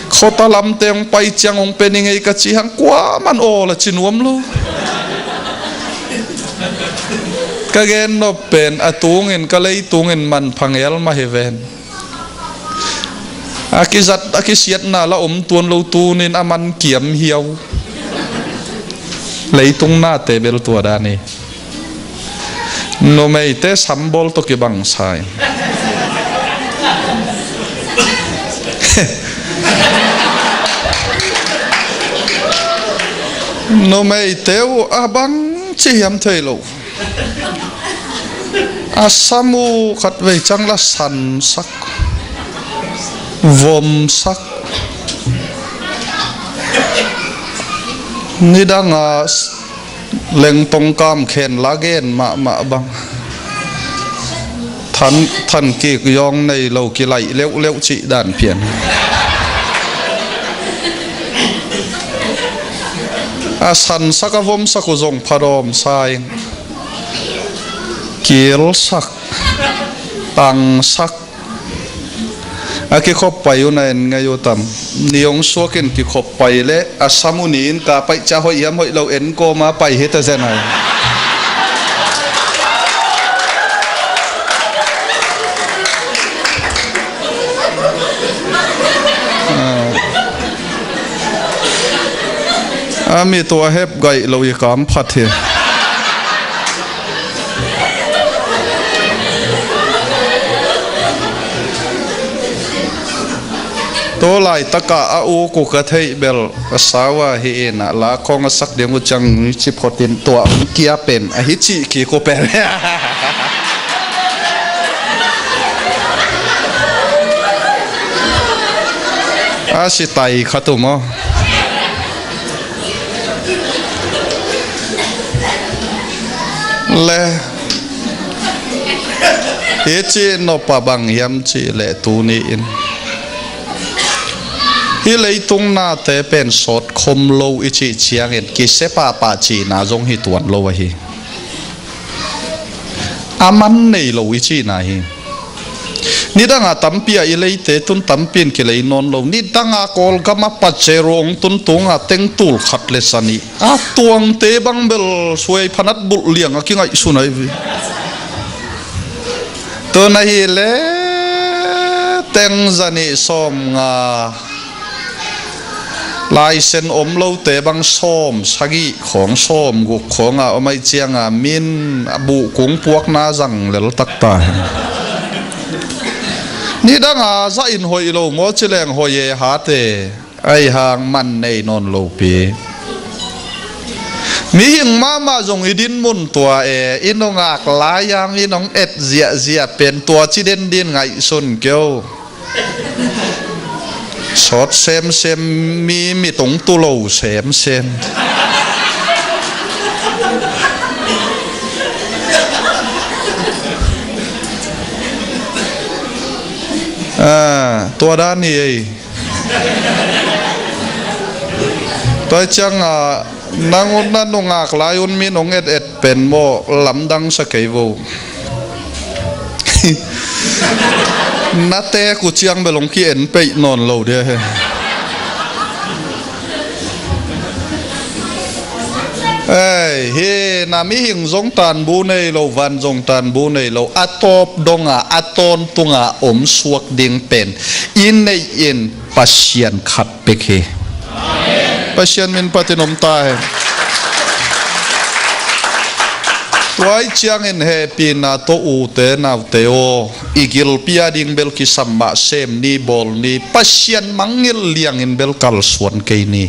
Khuata lamte hong pai ciang hong pe ning ei ka cih hang kuaman awl a ci nuam lo. Ka gennop pen a tungin ka lei tungin manpha ngel mah hi ven. A kizat a kisiatna la om tuan lo tunin a man kiam hiau. Leitung nate bel tua dan hi. Numeite sambawl tawh kibang sa in. Numeite uh a bang ci hiam thei lo. A sam uh khatvei ciang la sansak, vomsak. Nidanga lengtong kam khen la gen mahmah bang. Than, than kik yawng nei lo kilaih leuhleuh cih dan pian. A sansak a vomsak uh zong phadawm sa ing. Kilsak, tangsak, A kikhop pai uh na en ngei uh tam? Ni hong suak in kikhop pai leh a sam uh ni in ka paih ciang hoih hiam hoih lo en kawma pai hi ta zen ai. A mi tua hep gaih lo i kam phat hi. Tua laitakah a uk uh ka theih bel a sau a hi in a la khawng a sak ding uh ciang ci phot in tua kia pen a hi cih kik uh pen. A si tai khat uh maw? Le hi cih nop a bang hiam cih leh tuni in hih leitung nate pen sawt khom lo i cih ciangin kisia pahpah cihna zong hi tuan lo ahi. A man nei lo i cihna hi. Nidanga tampi a i leite tun tampi in kilei nawn lo. Nidanga Kawlgama Pajero hong tun tunga teng tul khat le sa nih a tuangte bang bel suai phanat bulh liang a kingaihsun ahi ve. Tun ahih leh teng za nih sawm nga, laisen om lote bang sawm sagih khawng, sawm guk khawng a om ahih cianga min a buh kung puakna zang lel takta hi. Nidanga zah in hoih lo maw ci leng hoih e hate. Ahi hang man nei nawn lopi. Mihing mahmah zong i dinmun tua e, i nungak lai-ang i nong et ziahziah pen tua ci den din ngaihsun kei o. Sawt semsem, mi mit hong tu lo semsem. Ah, tua dan hi ei. Tua ciangah nang un na nungak lai un mi nong et et pen maw lamdang sa kei vo. Na tek uh ciang bel hong ki-en peih nawn lo dia he. Ei, hi na mihing zong tanbu nei lo, van zong tanbu nei lo, a tawp donga a tawntunga om suak ding pen i neih in Pasian khat bek hi. Pasian min patin om ta hen. Tua ahih ciangin hehpihna tawh ute naute aw, i gilpi a ding bel kisam mah sem ni, bawl ni, Pasian mangngilh liangin bel kalsuan kei ni.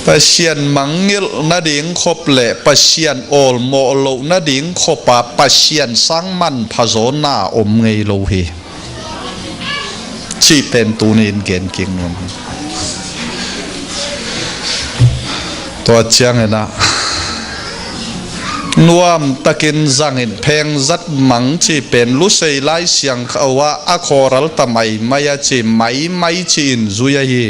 Pasian mangngilh nading khop le Pasian awlmawh loh nading khopa Pasian sang manpha zaw na om ngei lo hi. Cih pen tuni in gen kik nuam hi. Tua ciangin ah nuamtakin zangin phengzat mang cih pen Lusei Lai Siangtho ah a khawral ta maimai a ci maimai ci-in zui ahi.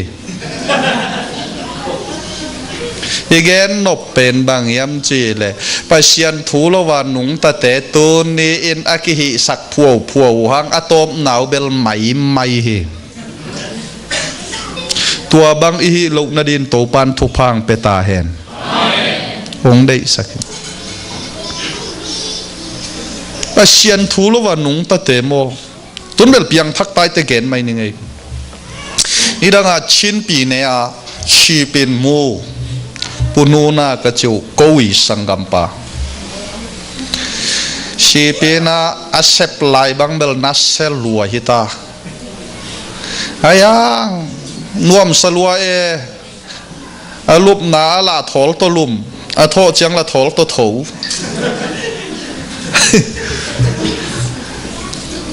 I gen nop pen bang hiam cih leh Pasian thu lo a nungtate tuni in a kihihsak phuaphuah uh hang a tawpna uh bel maimai hi. Tua bang i hih loh nadin Topan thupha hong pia ta hen. Hong deihsak hi. Pasian thu lo a nungtate maw? Tun bel piangthak taite gen mai ni ngei. Nidanga Chinpi ne a Sipin mu Pu Nuna ka ci uh, ko i sanggampa. Sipin a a sep lai bang bel na sel lua hi ta. Ai ang nuamsa lua e. A lupna a lah thawl tawh lum, a thawh ciang lah thawl tawh tho.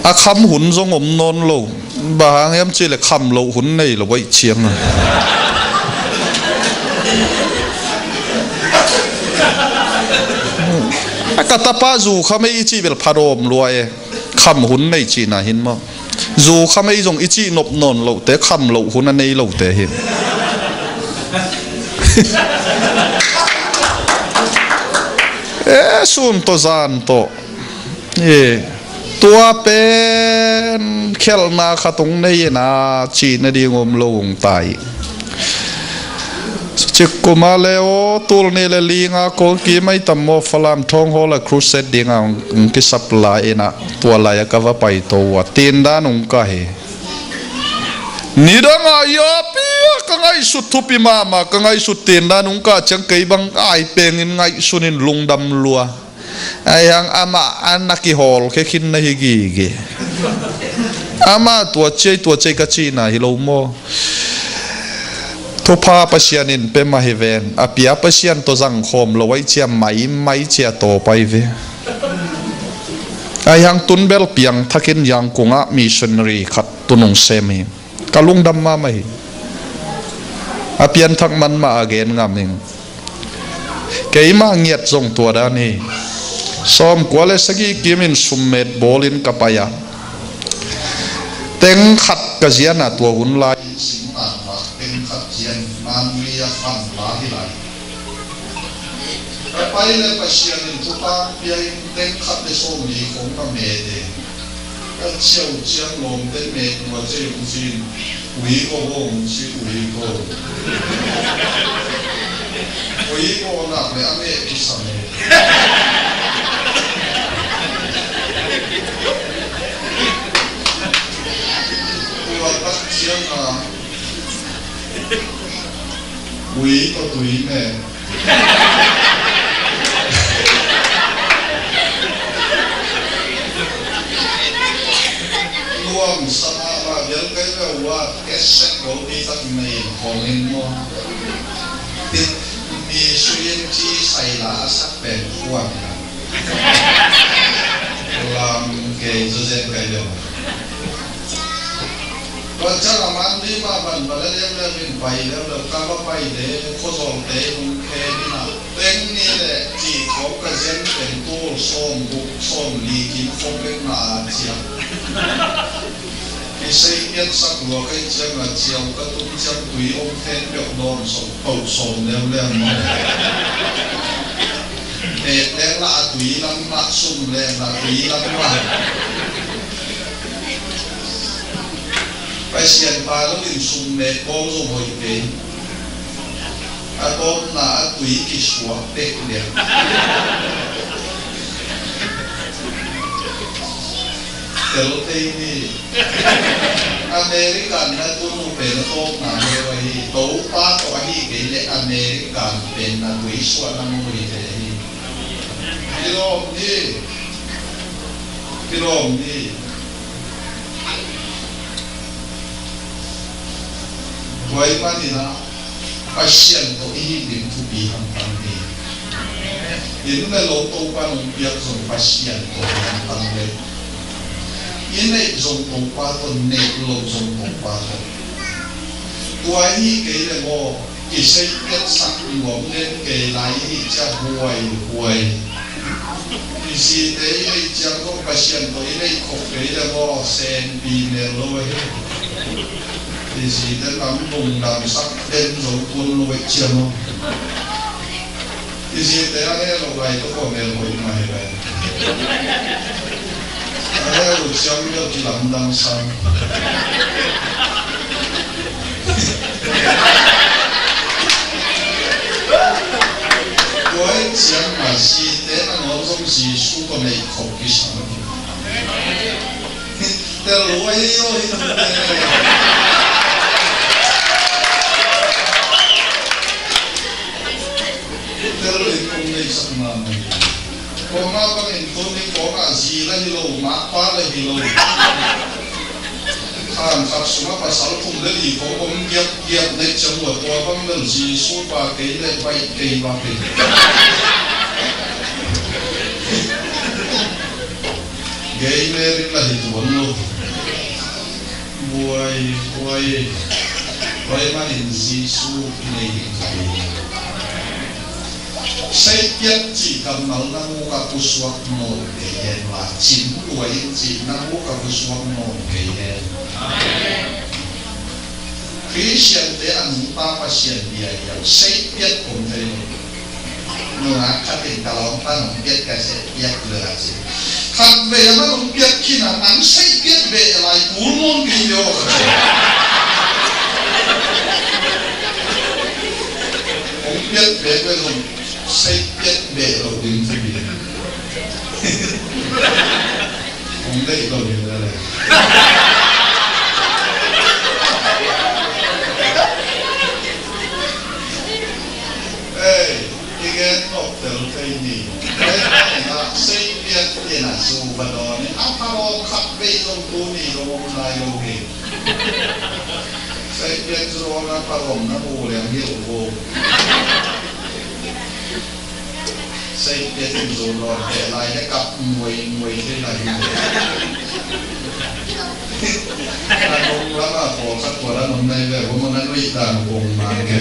A kham hun zong om nawn lo. Bang hang hiam cih leh kham loh hun nei lo ahih ciang a. A ka tapa zu kham ei i cih bel phat awm lua e. Kham hun nei cihna hin maw? Zu kham ei zong i cih nop nawn lohte, kham loh hun a nei lote hi. E, sun tawh zan tawh E, tua pen khelhna khat hong nei in a, cih nading om lo hong tai. Cik kuma le aw, tul nih le li nga kong kim ai tam maw, Falam Thong Hall a crusade ding a hong, hong kisap lai in a, tua lai a ka va paito uh a, tindan hong ka hi. Nidang a i api a ka ngaihsut thupi mahmah, ka ngaihsut tindan hong ka ciang kei bang ai pengin ngaihsun in lungdam lua. Ahi hang amah a na kihawl khe khin na hi gige. Amah tua ciai, tua ciai ka cihna hi lo maw? Thupha Pasian in pe mah hi ven. A pia Pasian tawh zangkhawm lo ai cia maimai cia tawp ai ve. Ahi hang tun bel piangthakin Yangon ah missionary khat tun hong sem hi. Ka lungdam mahmah hi. A pianthak man mah a gen ngam ing. Keimah ngiat zong tua dan hi. Sawmkua le sagih kimin summet bawlin ka pai a, teng khat ka zian a, tua hun lai singtang khat teng khat zian, Manli a pan la hi lai. Ka pai le Pasian in thupha pia in teng khat le sawmli khong ka met e. Ka ciau ciang lawmte met ua cei hong cin. Ui ko hong ci, ui ko. Ui ko nak le a met kisam e. Tua tak ciang a ui ko tui met. Nuam sa mahmah vial kai ve ua, cassette gopi tak nei in hong in maw. Tit mi suyin ci sai la a sak pen kuan. Lam kei zu zen kai ve ua. Tua ciang a man ding mah banban a liamliam in pai leuleu, ka va pai le khuazawngte hong khe ding a, teng nih le cih khawng ka zian pen tul sawmguk sawmli kim khawng bek na a ciang. I sei piatsak lua kai ciang a ciau ka tum ciang tui om khen peuh dawn sawm, peuh sawm leuleu maw. Pek leng lah a tui lam mah, sum leng lah a tui lam mah. Pasian pa lo in sum nek bawl zong hoih kei. A tawpna a tui kisuak pek lian. Tel thei ni. American na tunu pen a tawpna leu ahi. Topa tawh ahi kei leh American pen na tui suahna mun uh hi thei ahi. Kilawm ni. Kilawm ni. Tua ahih manin ah Pasian tawh i hih ding thupi hamtang hi. Inn le lo Topa nong piak zong Pasian tawh hi hamtang le, i neih zong Topa tawh, neih lo zong Topa tawh. Tua ahih kei leh maw, kisei piatsak nuam den kei lai i hih ciang huaihuai. I zite i neih ciang zong Pasian tawh i neih khop kei leh maw, senpi mel lo ahi. I zite nam lungdamsak den zong kun lo ahi ciang maw. I zite a heh lo lai tawh kua mel hoih mah hi lai. A heh lo ciang bel kilamdang sang. Tua ahih ciang a zite nangawn zong Jesu tawh neih khop kisam. Tel lo ahi aw, hi tute. Tel lo in kong neihsak mahmah hi. Kua mah bangin tuni kawngah zi la hi lo, mah pa la hi lo. Khan khat sungah pasal thum le li kong om giapgiap neih ciang ua, tua bang bel Jesu pa kei leh baih kei bang hi. Gay marriage la hi tuan lo. Buai, buai. Buai manin Jesu i nei ding ka hi. Seipiat cih kammal na guk a pusuak nawn kei hen la, cin buai in cih na guk a pusuak nawn kei hen. Khristiante a nungta Pasian bia hiam, seipiat kong thei lo. Nungak khat in ka lawmpa nong piat ka seipiat lo a ci. Khat vei a man hong piat khin a, nang seih piat beh lai kul nawn kei ve aw, ka ci. Hong piat beh beh zong seih piat beh lo ding ci bia. Hong deih lo ding le le. Ei, i gen nop tel thei ni. Ei, na sei piat in a su va dawn in a phalawm khat vei zong tu ni zong om lai lo hi. Sei piat zu dawn a phalawm na mu leng hi lo vo. Sei piat in zu dawn peh lai he kap muai muai thei lai hi. A nung lama pawl khat pawl a nung nai ve, ua mun a nuih dan kong man ke.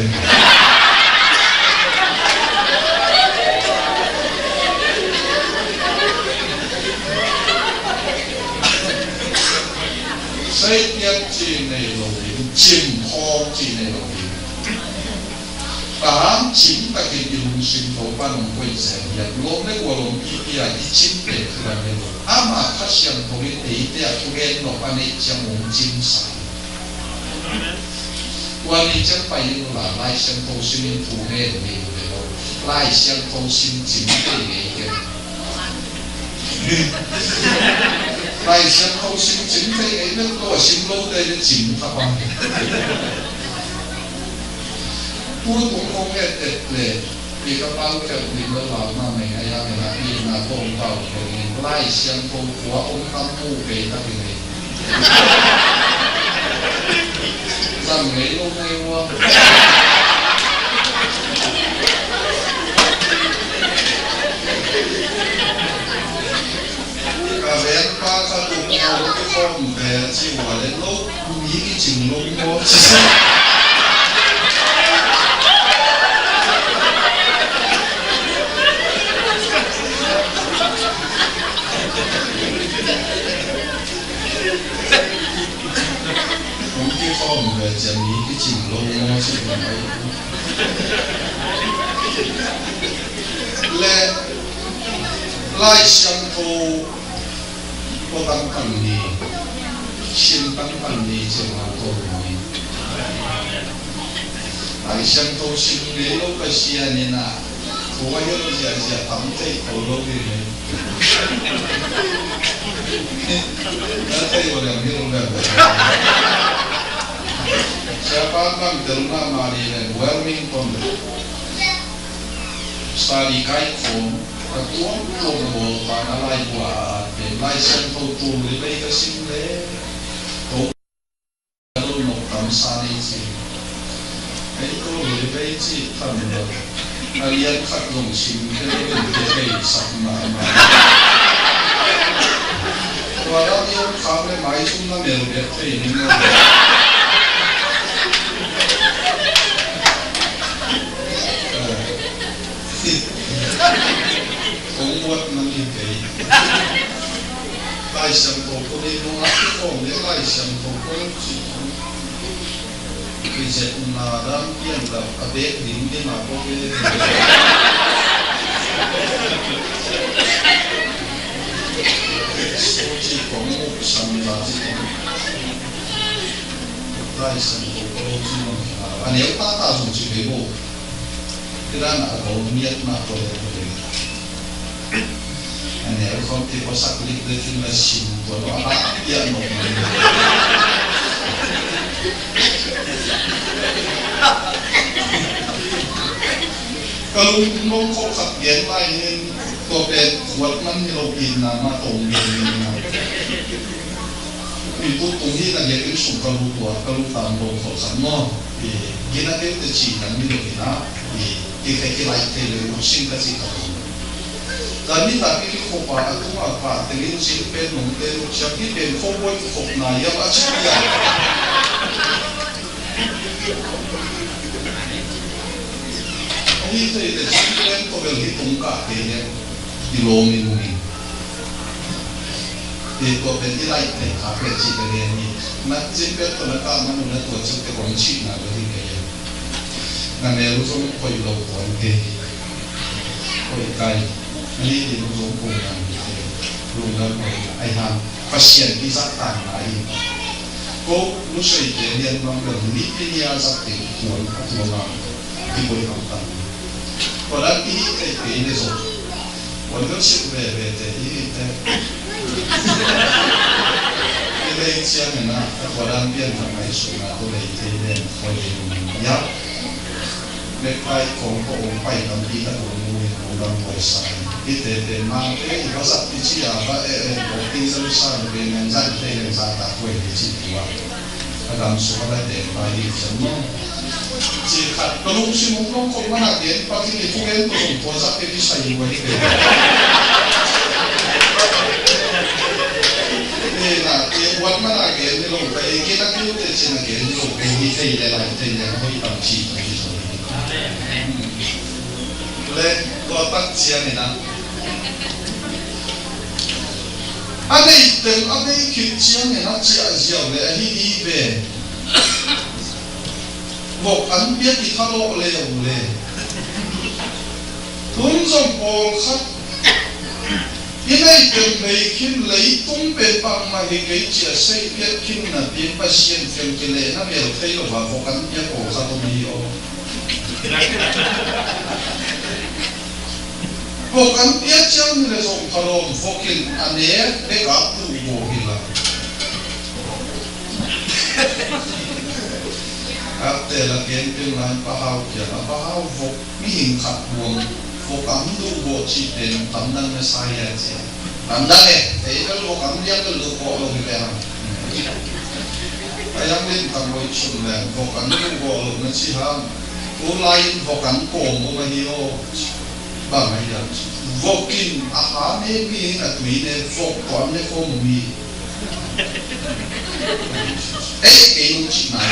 Sei piat ci nei lo ding, cim khawng ci nei lo ding. Ka hang cim takin i lungsim Topa nong koih zel hiam? Lawm le gual om pipi a i cim pen Kha Siangtho hi lo. Amah Kha Siangtho in eite a thugen nop a neih ciang hong cimsa hi. Tua ni ciang pai in la, Lai Siangtho sim in thu ngen ni ve lo. Lai Siangtho sim cim thei ngei hiam? Lai Siangtho sim cim thei ngei mel lo, sim lo te le cim kha bang. Tutung kong et et le, i ka pau khat ning lo lau na mei a ya mei na i na kong pau khat ning Lai Siangtho tua om tam mu kei ta ki nei. Zang ngei lo ngei ua. Ka veng pa ka tuk lo ki khom ve ci ua le lo mi ki cing lo mo ci. Hong kikhawm ve ciang mi kicing lo maw ci hong ai. Le Lai Siangtho ko tangtang ni, sim tangtang ni ci hong a ko ni. Lai Siangtho sim ngei lo Pasian in a, ko a hiam ziahziah tam thei ko lo ding hi. Na thei uh leng hi lo leng. Siapa bang telna mah ni leng Wilmington study kai khawm a tuamtuam a bawl pa na lai bua a pen Lai Siangtho tul li bei ka sim le. Ko lo nok tam sa nei ci. Ei ko lo li bei ci tham lo. A lian khat zong sim te lo in te bei sak mahmah. Tua dang i om khak le maizum na mel bek thei ning lo. Kong muat man hi kei. Lai Siangtho ko nei nung a kong le Lai Siangtho ko ci. Kizepna dang pian dang a bek ding ding a ko ve. So ci kong muk sam la ci. Lai Siangtho ko lo ci mong a neu ta ta zong ci kei bo. Kidang a ko miat na ko le ko le. A neu khawm ti ko sak lik le tin la sim ko lo a la pia no. Ka lung nong khawk khat gen lai hin tua pen kuat man hi lo in na ma tong gen na. Mi pu tung hi na gen in sung ka lu tua, ka lu tam lo khawk khat maw. Gina keu te ci kan mi lo ina. Ki khe ki lai te le u sing ka ci ka lu. Zan ni ta ki ki khawk pa a tung a pa te le u sing pen nong te lu siam ki pen khawk boi ki khawk na ya ba ci ya. Ahi thei le cin pen ko bel hi tung kah kei le i lawm i nung in. Te ko pen i laih thei kha pen ci ka lian hi. Na cin pen ko na kah man na tua cin te kong cihna ka hi kei le. Na neu zong koih lo tuan kei. Koih kai. Ahi ding zong kong nang hi kei. Lungdam hoihna ahi hang Pasian i zahtakna ahi. Ko nusiate lian bang bel nipi ni a zahte i kuan a tua bang i kuan bang tang. Tua dan i hih kei kei le zong kuan bel sik veve te i hih te. I lei ciangin a tua dan pian tak ngaihsutna tua lei thei den hoih ding. Necktie kong ko ong pai tampi tak ong mu in ong dam buai sa in. Hihte pen mangte i va zat i ci a va e e ko ti zan sa in pen nang zat te nang zat tak buai i ci tua. A dam sung a va te pa i cian maw. Ci khat ka lungsim ong kong kong mana gen pa ki ni ku gen ko ong ko zat te ki sa i buai te. Ni na te buat mana gen ni lo ka e ki na ki lo te ci na gen ni lo ka e ni te i le lai te i le hoi tam ci. Le tua tak ciangin a, a nei tel a nei khit ciangin a ciah ziau le ahi hi ve. Vok an piak i kha lawh le uh le. Tun zong pawlkhat i nei tel bei khin leitung pen bangmah hi kei ciah sei piak khin na piak Pasian fiang kilehna bel thei lo a vok an piak pawlkhat om hi aw. Vok an piak ciang hi le zong khalawm vok in a nek bek a puh vok hi la. Kapte la ken pil lai pahau kiang a pahau vok mihing khat buang vok am duh vok ci pen tam dang na sai a cia. Tam dang e, ei bel vok am liang bel duh vok lo hi le ham. A yang lim tam lo i sun le vok am duh vok lo na ci ham. Tu lai in vok am kawm vok a hi aw. Bang a hiam? Vok in a ha ne mi in a tui ne vok tuan ne ko mu mi. Ei, ei, nung cih nai.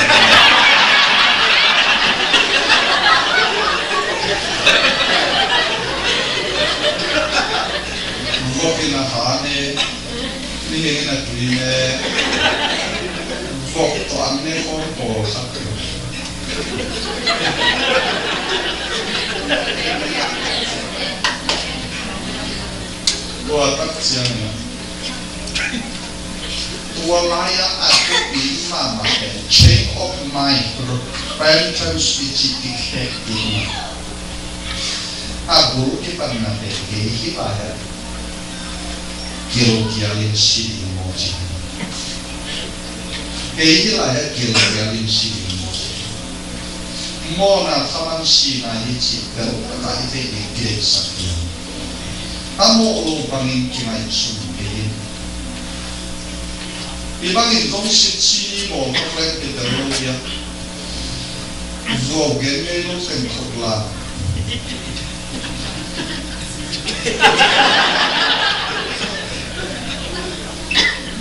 Vok in a ha ne, ni heng in a tui ne, vok tuan ne ko pawl sak. Tua tak ciangin a, tua lai-ah a thupi mahmah pen change of mind, repentance i cih i khek ding a, a bul kipanna pen kei hih lai-ah gilkial in si ding maw ci. Kei hih lai-ah gilkial in si ding maw ci. Mawhna thaman sihna hi cih bel a tai thei ding kideihsak ding. A mawh lo bangin kingaihsun kei in. Hih bangin zong sit si ni maw, tok leng kitel lo dia. Zuau gen ngei lo teng khut la.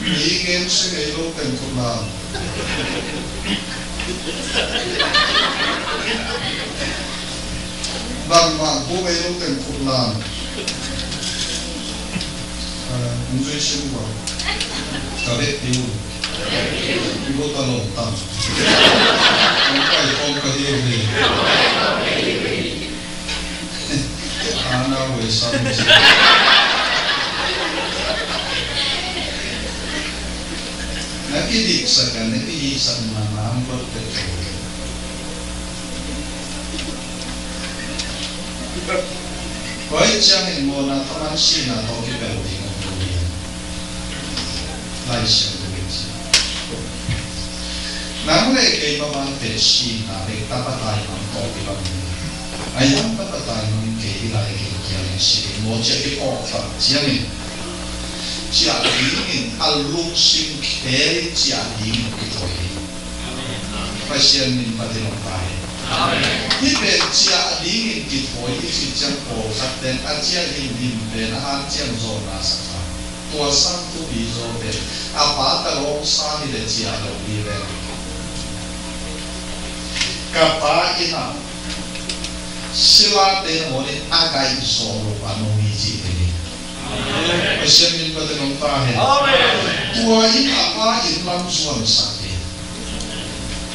Mi gen si ngei lo teng khut la. Bangmah bu ngei lo teng khut la. Aa, hong zui sim uh a. Ka bek ding uh. Ibo ta lom tam. Hong pai khawm ka hi uh hi. Ana huai sam ci. Na kidiksak a, na kidiksak na, na ang buat pek. Tua hi ciangin mawhna thaman sihna tawh kibel ding a tul hi. Lai Siangtho in ci. Nang le kei mah bang pen sihna bek tapa taimang tawh kibang hi. A yang tapa taimang in kei hi lai kei kiang in si ding maw ci a kiphawk tak ciangin ciah dingin a lungsim khel in ciah dingin kithawi hi. Pasian min patin hong ta hi. Hih pen ciah dingin kithawi i cih ciang pawlkhat ten a ciah himhim pen a hanciam zawhna sak a, tua sang thupi zaw pen a pa ta lawng sa hi le ciah lo hi ve. Ka pa inn ah sila te na mawnin a gaih zawh lo a nong hi cih te hi. Pasian min patin hong ta hen. Amen. Tua in a pa inn lam zuansak hi.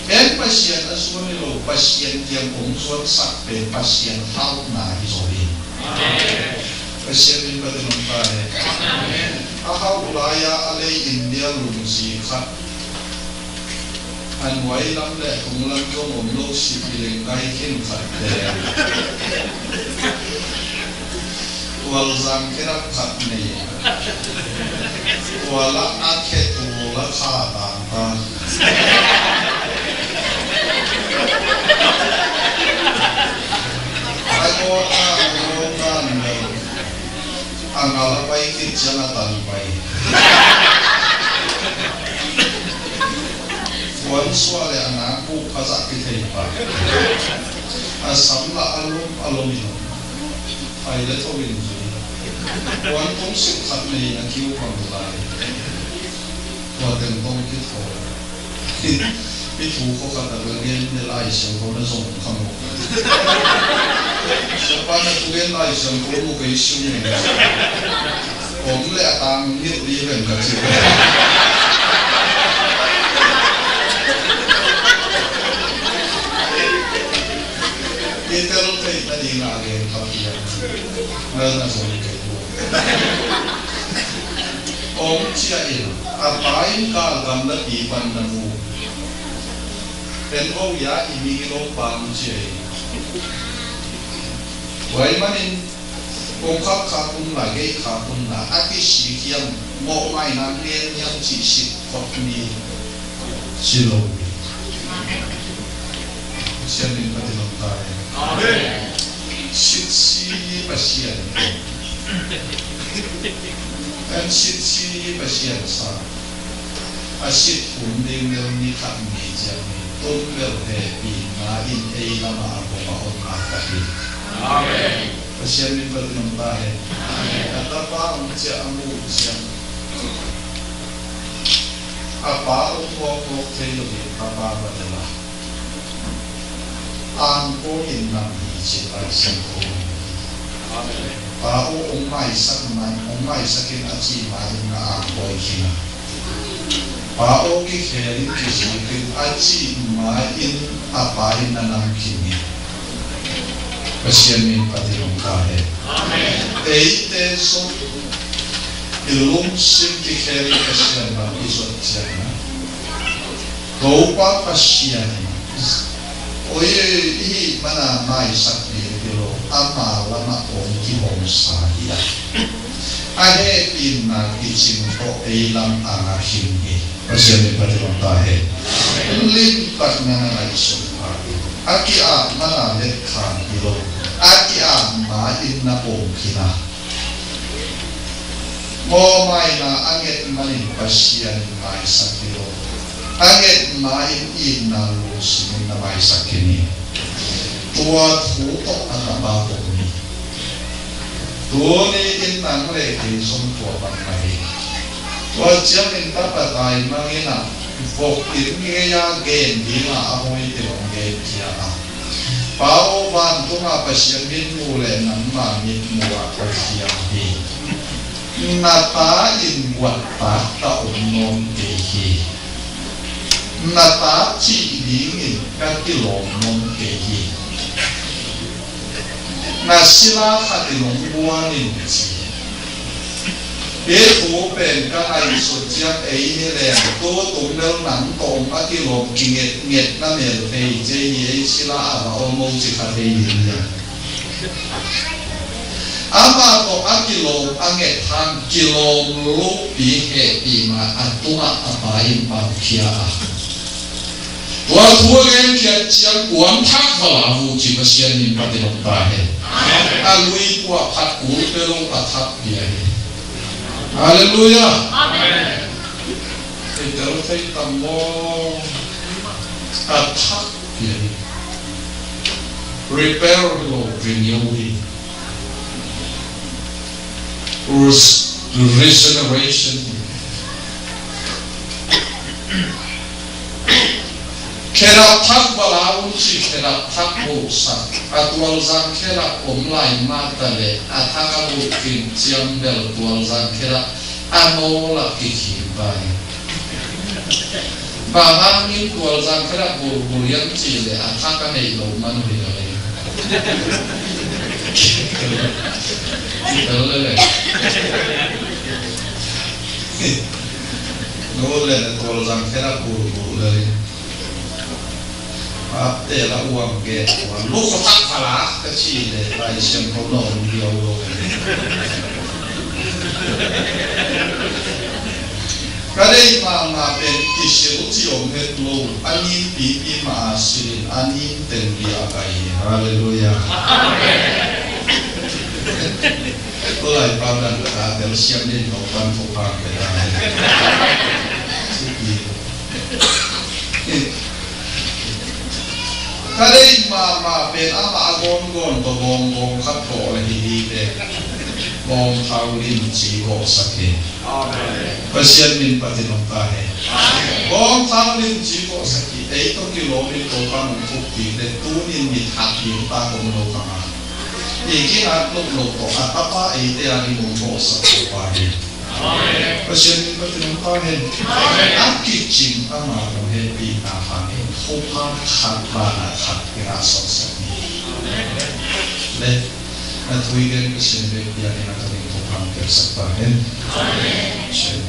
En Pasian a zuan hi lo, Pasian kiang hong zuansak pen Pasian hauhna hi zaw hi. Amen. Pasian min patin hong ta hen. Amen. A hauh lai-a a lei India lungzi khat, a nuai lam le tung lam zong om lo, sip i leng kai khin khat te, tualzang khedap khat nei, tual ah a khe tul a kha tangtang. A gawt a gawt dan lo. A ngal a pai khit ciang a tan pai. Puan suah le a nang buk a zah kithei pah. A sam lah a lum a lum in, pai le tho in zui. Puan tung suk khat nei in a kiu pang lai. Tua teng tawh kithawi. I thu khua khat a ka gen le Lai Siangtho na zong kha maw. Siapa na thugen Lai Siangtho mu kei sung e. Om le a tang ngit ding ven ka ci. I tel theih na ding a gen kha pian. Na na zong kei. Om cia in, a pa in galgam na pi pan na mu. Pen o ya i mi lo pang cia in. Wai manin, kong khak khak un la, gei khak un la, a ti si hiam, mawh mai nang ngen hiam ci si khot mi. Si lo. Sian min Pathian om ta hen. Amen. Sitsi Pasian. Kan sitsi Pasian sa. A sit hun ding mel ni khat ni ciang ni. Tun bel he pi na in ei lama a kong a on a ka hi. Amen. Pasian min Pathian om ta hen. Amen. A tapa om cia a mu cia. A pa om mawk mawk thei lo hi, a pa va te la. Angkawin nam hi ci Lai Siangtho. Pa aw hong maisak man, hong maisak in a ci ma in na angkawi khin a. Pa aw kikhel in kizik in a ci ma in a pa in na nam khin hi. Pasian min Pathian om ta hen. Eite zong i lungsim kikhel in Pasian bang i zot ciangin, Topa Pasian in, oi, i hih mana maisak ding hi lo, ama lamah om kihong sa hi a. A hehpihna kicing tawh ei lam a ngak khin hi. Pasian min Pathian om ta hen. Limtak na na ngaihsun pha hi. A ki-ap mana let khan hi lo. A ki-ap ma in na pom khin a. Mawhmaina a nget manin Pasian in maisak hi lo. A nget ma in itna lungsim in na maisak khin hi. Tua thu tawh a na ba kong hi. Tuni in nang le kei zong tua bang mah hi. Tua ciangin tapa taimang in a vok in ngeia gen ding a a hoih in hong genkhia a. Pa aw, vantungah Pasian mitmuh le nangmah mitmuh ah ka khial hi. Na ta in guatak ka om nuam kei hi. Na ta cih dingin ka kilawm nuam kei hi. Na sila khat in hong guan in ci. Hih thu pen ka ngaihsut ciang ei ni leng, tu tung bel nang tawh a kilawm kingetnget na mel thei cia hi, ei sila a va om o ci kha thei ding hi. Amah tawh a kilawm a nget hang kilawm luhpi hehpihna a tungah a pa in pangkhia a. Tua thu a genkhiat ciang kuam thak va la uh ci, Pasian min Pathian om ta hen. A lui kuah phat kul pe lo a thak pia hi. Halleluiah. Amen. Ei tel thei tam maw? A thak pia hi. Repair lo, renew hi. Res-, regeneration. Khedap thak va la un ci, khedap thak bohsak. A tualzang khedap om lai mah ta leh a thak a boh khin ciang bel tualzang khedap a nawl ah kikhim pai. Bang hangin tualzang khedap bulbul hiam cih leh a thak a neih loh man uh hi a leh. Kitel leh leh. Nu le na tual zang khe na bul bul le. Apte la uang ke, uang lu ko tak pala ka ci le, Lai Siangtho na om dia u lo. Ka deih mahmah pen kisil ci om het lo, a nin pipi mah a silin, a nin teng bia a kai hi. Halleluiah. Amen. Tulai pa dan ka tel siam din no pan ko pa pe da. Ka deih mahmah pen amah a gawngawn tawh gawnggawng khat tawh le hi hi te. Gawngthau limci gawhsak hi. Amen. Pasian min patin om ta hen. Amen. Gawngthau limci gawhsak hi. Ei tawh kilawm in Topa nong thukpi te tunin mit hak ding ta kong lo ka ngah. I kingak luklo tawh a tapa eite a ding hong gawhsak Topa hi. Pasian min patin om ta hen. A kicing ama hong hehpihna hangin thupha khat banah khat kingah sawmsak ni. Le na thui gen Pasian bek pianin a tawnin thupha hong piaksak ta hen. Pasian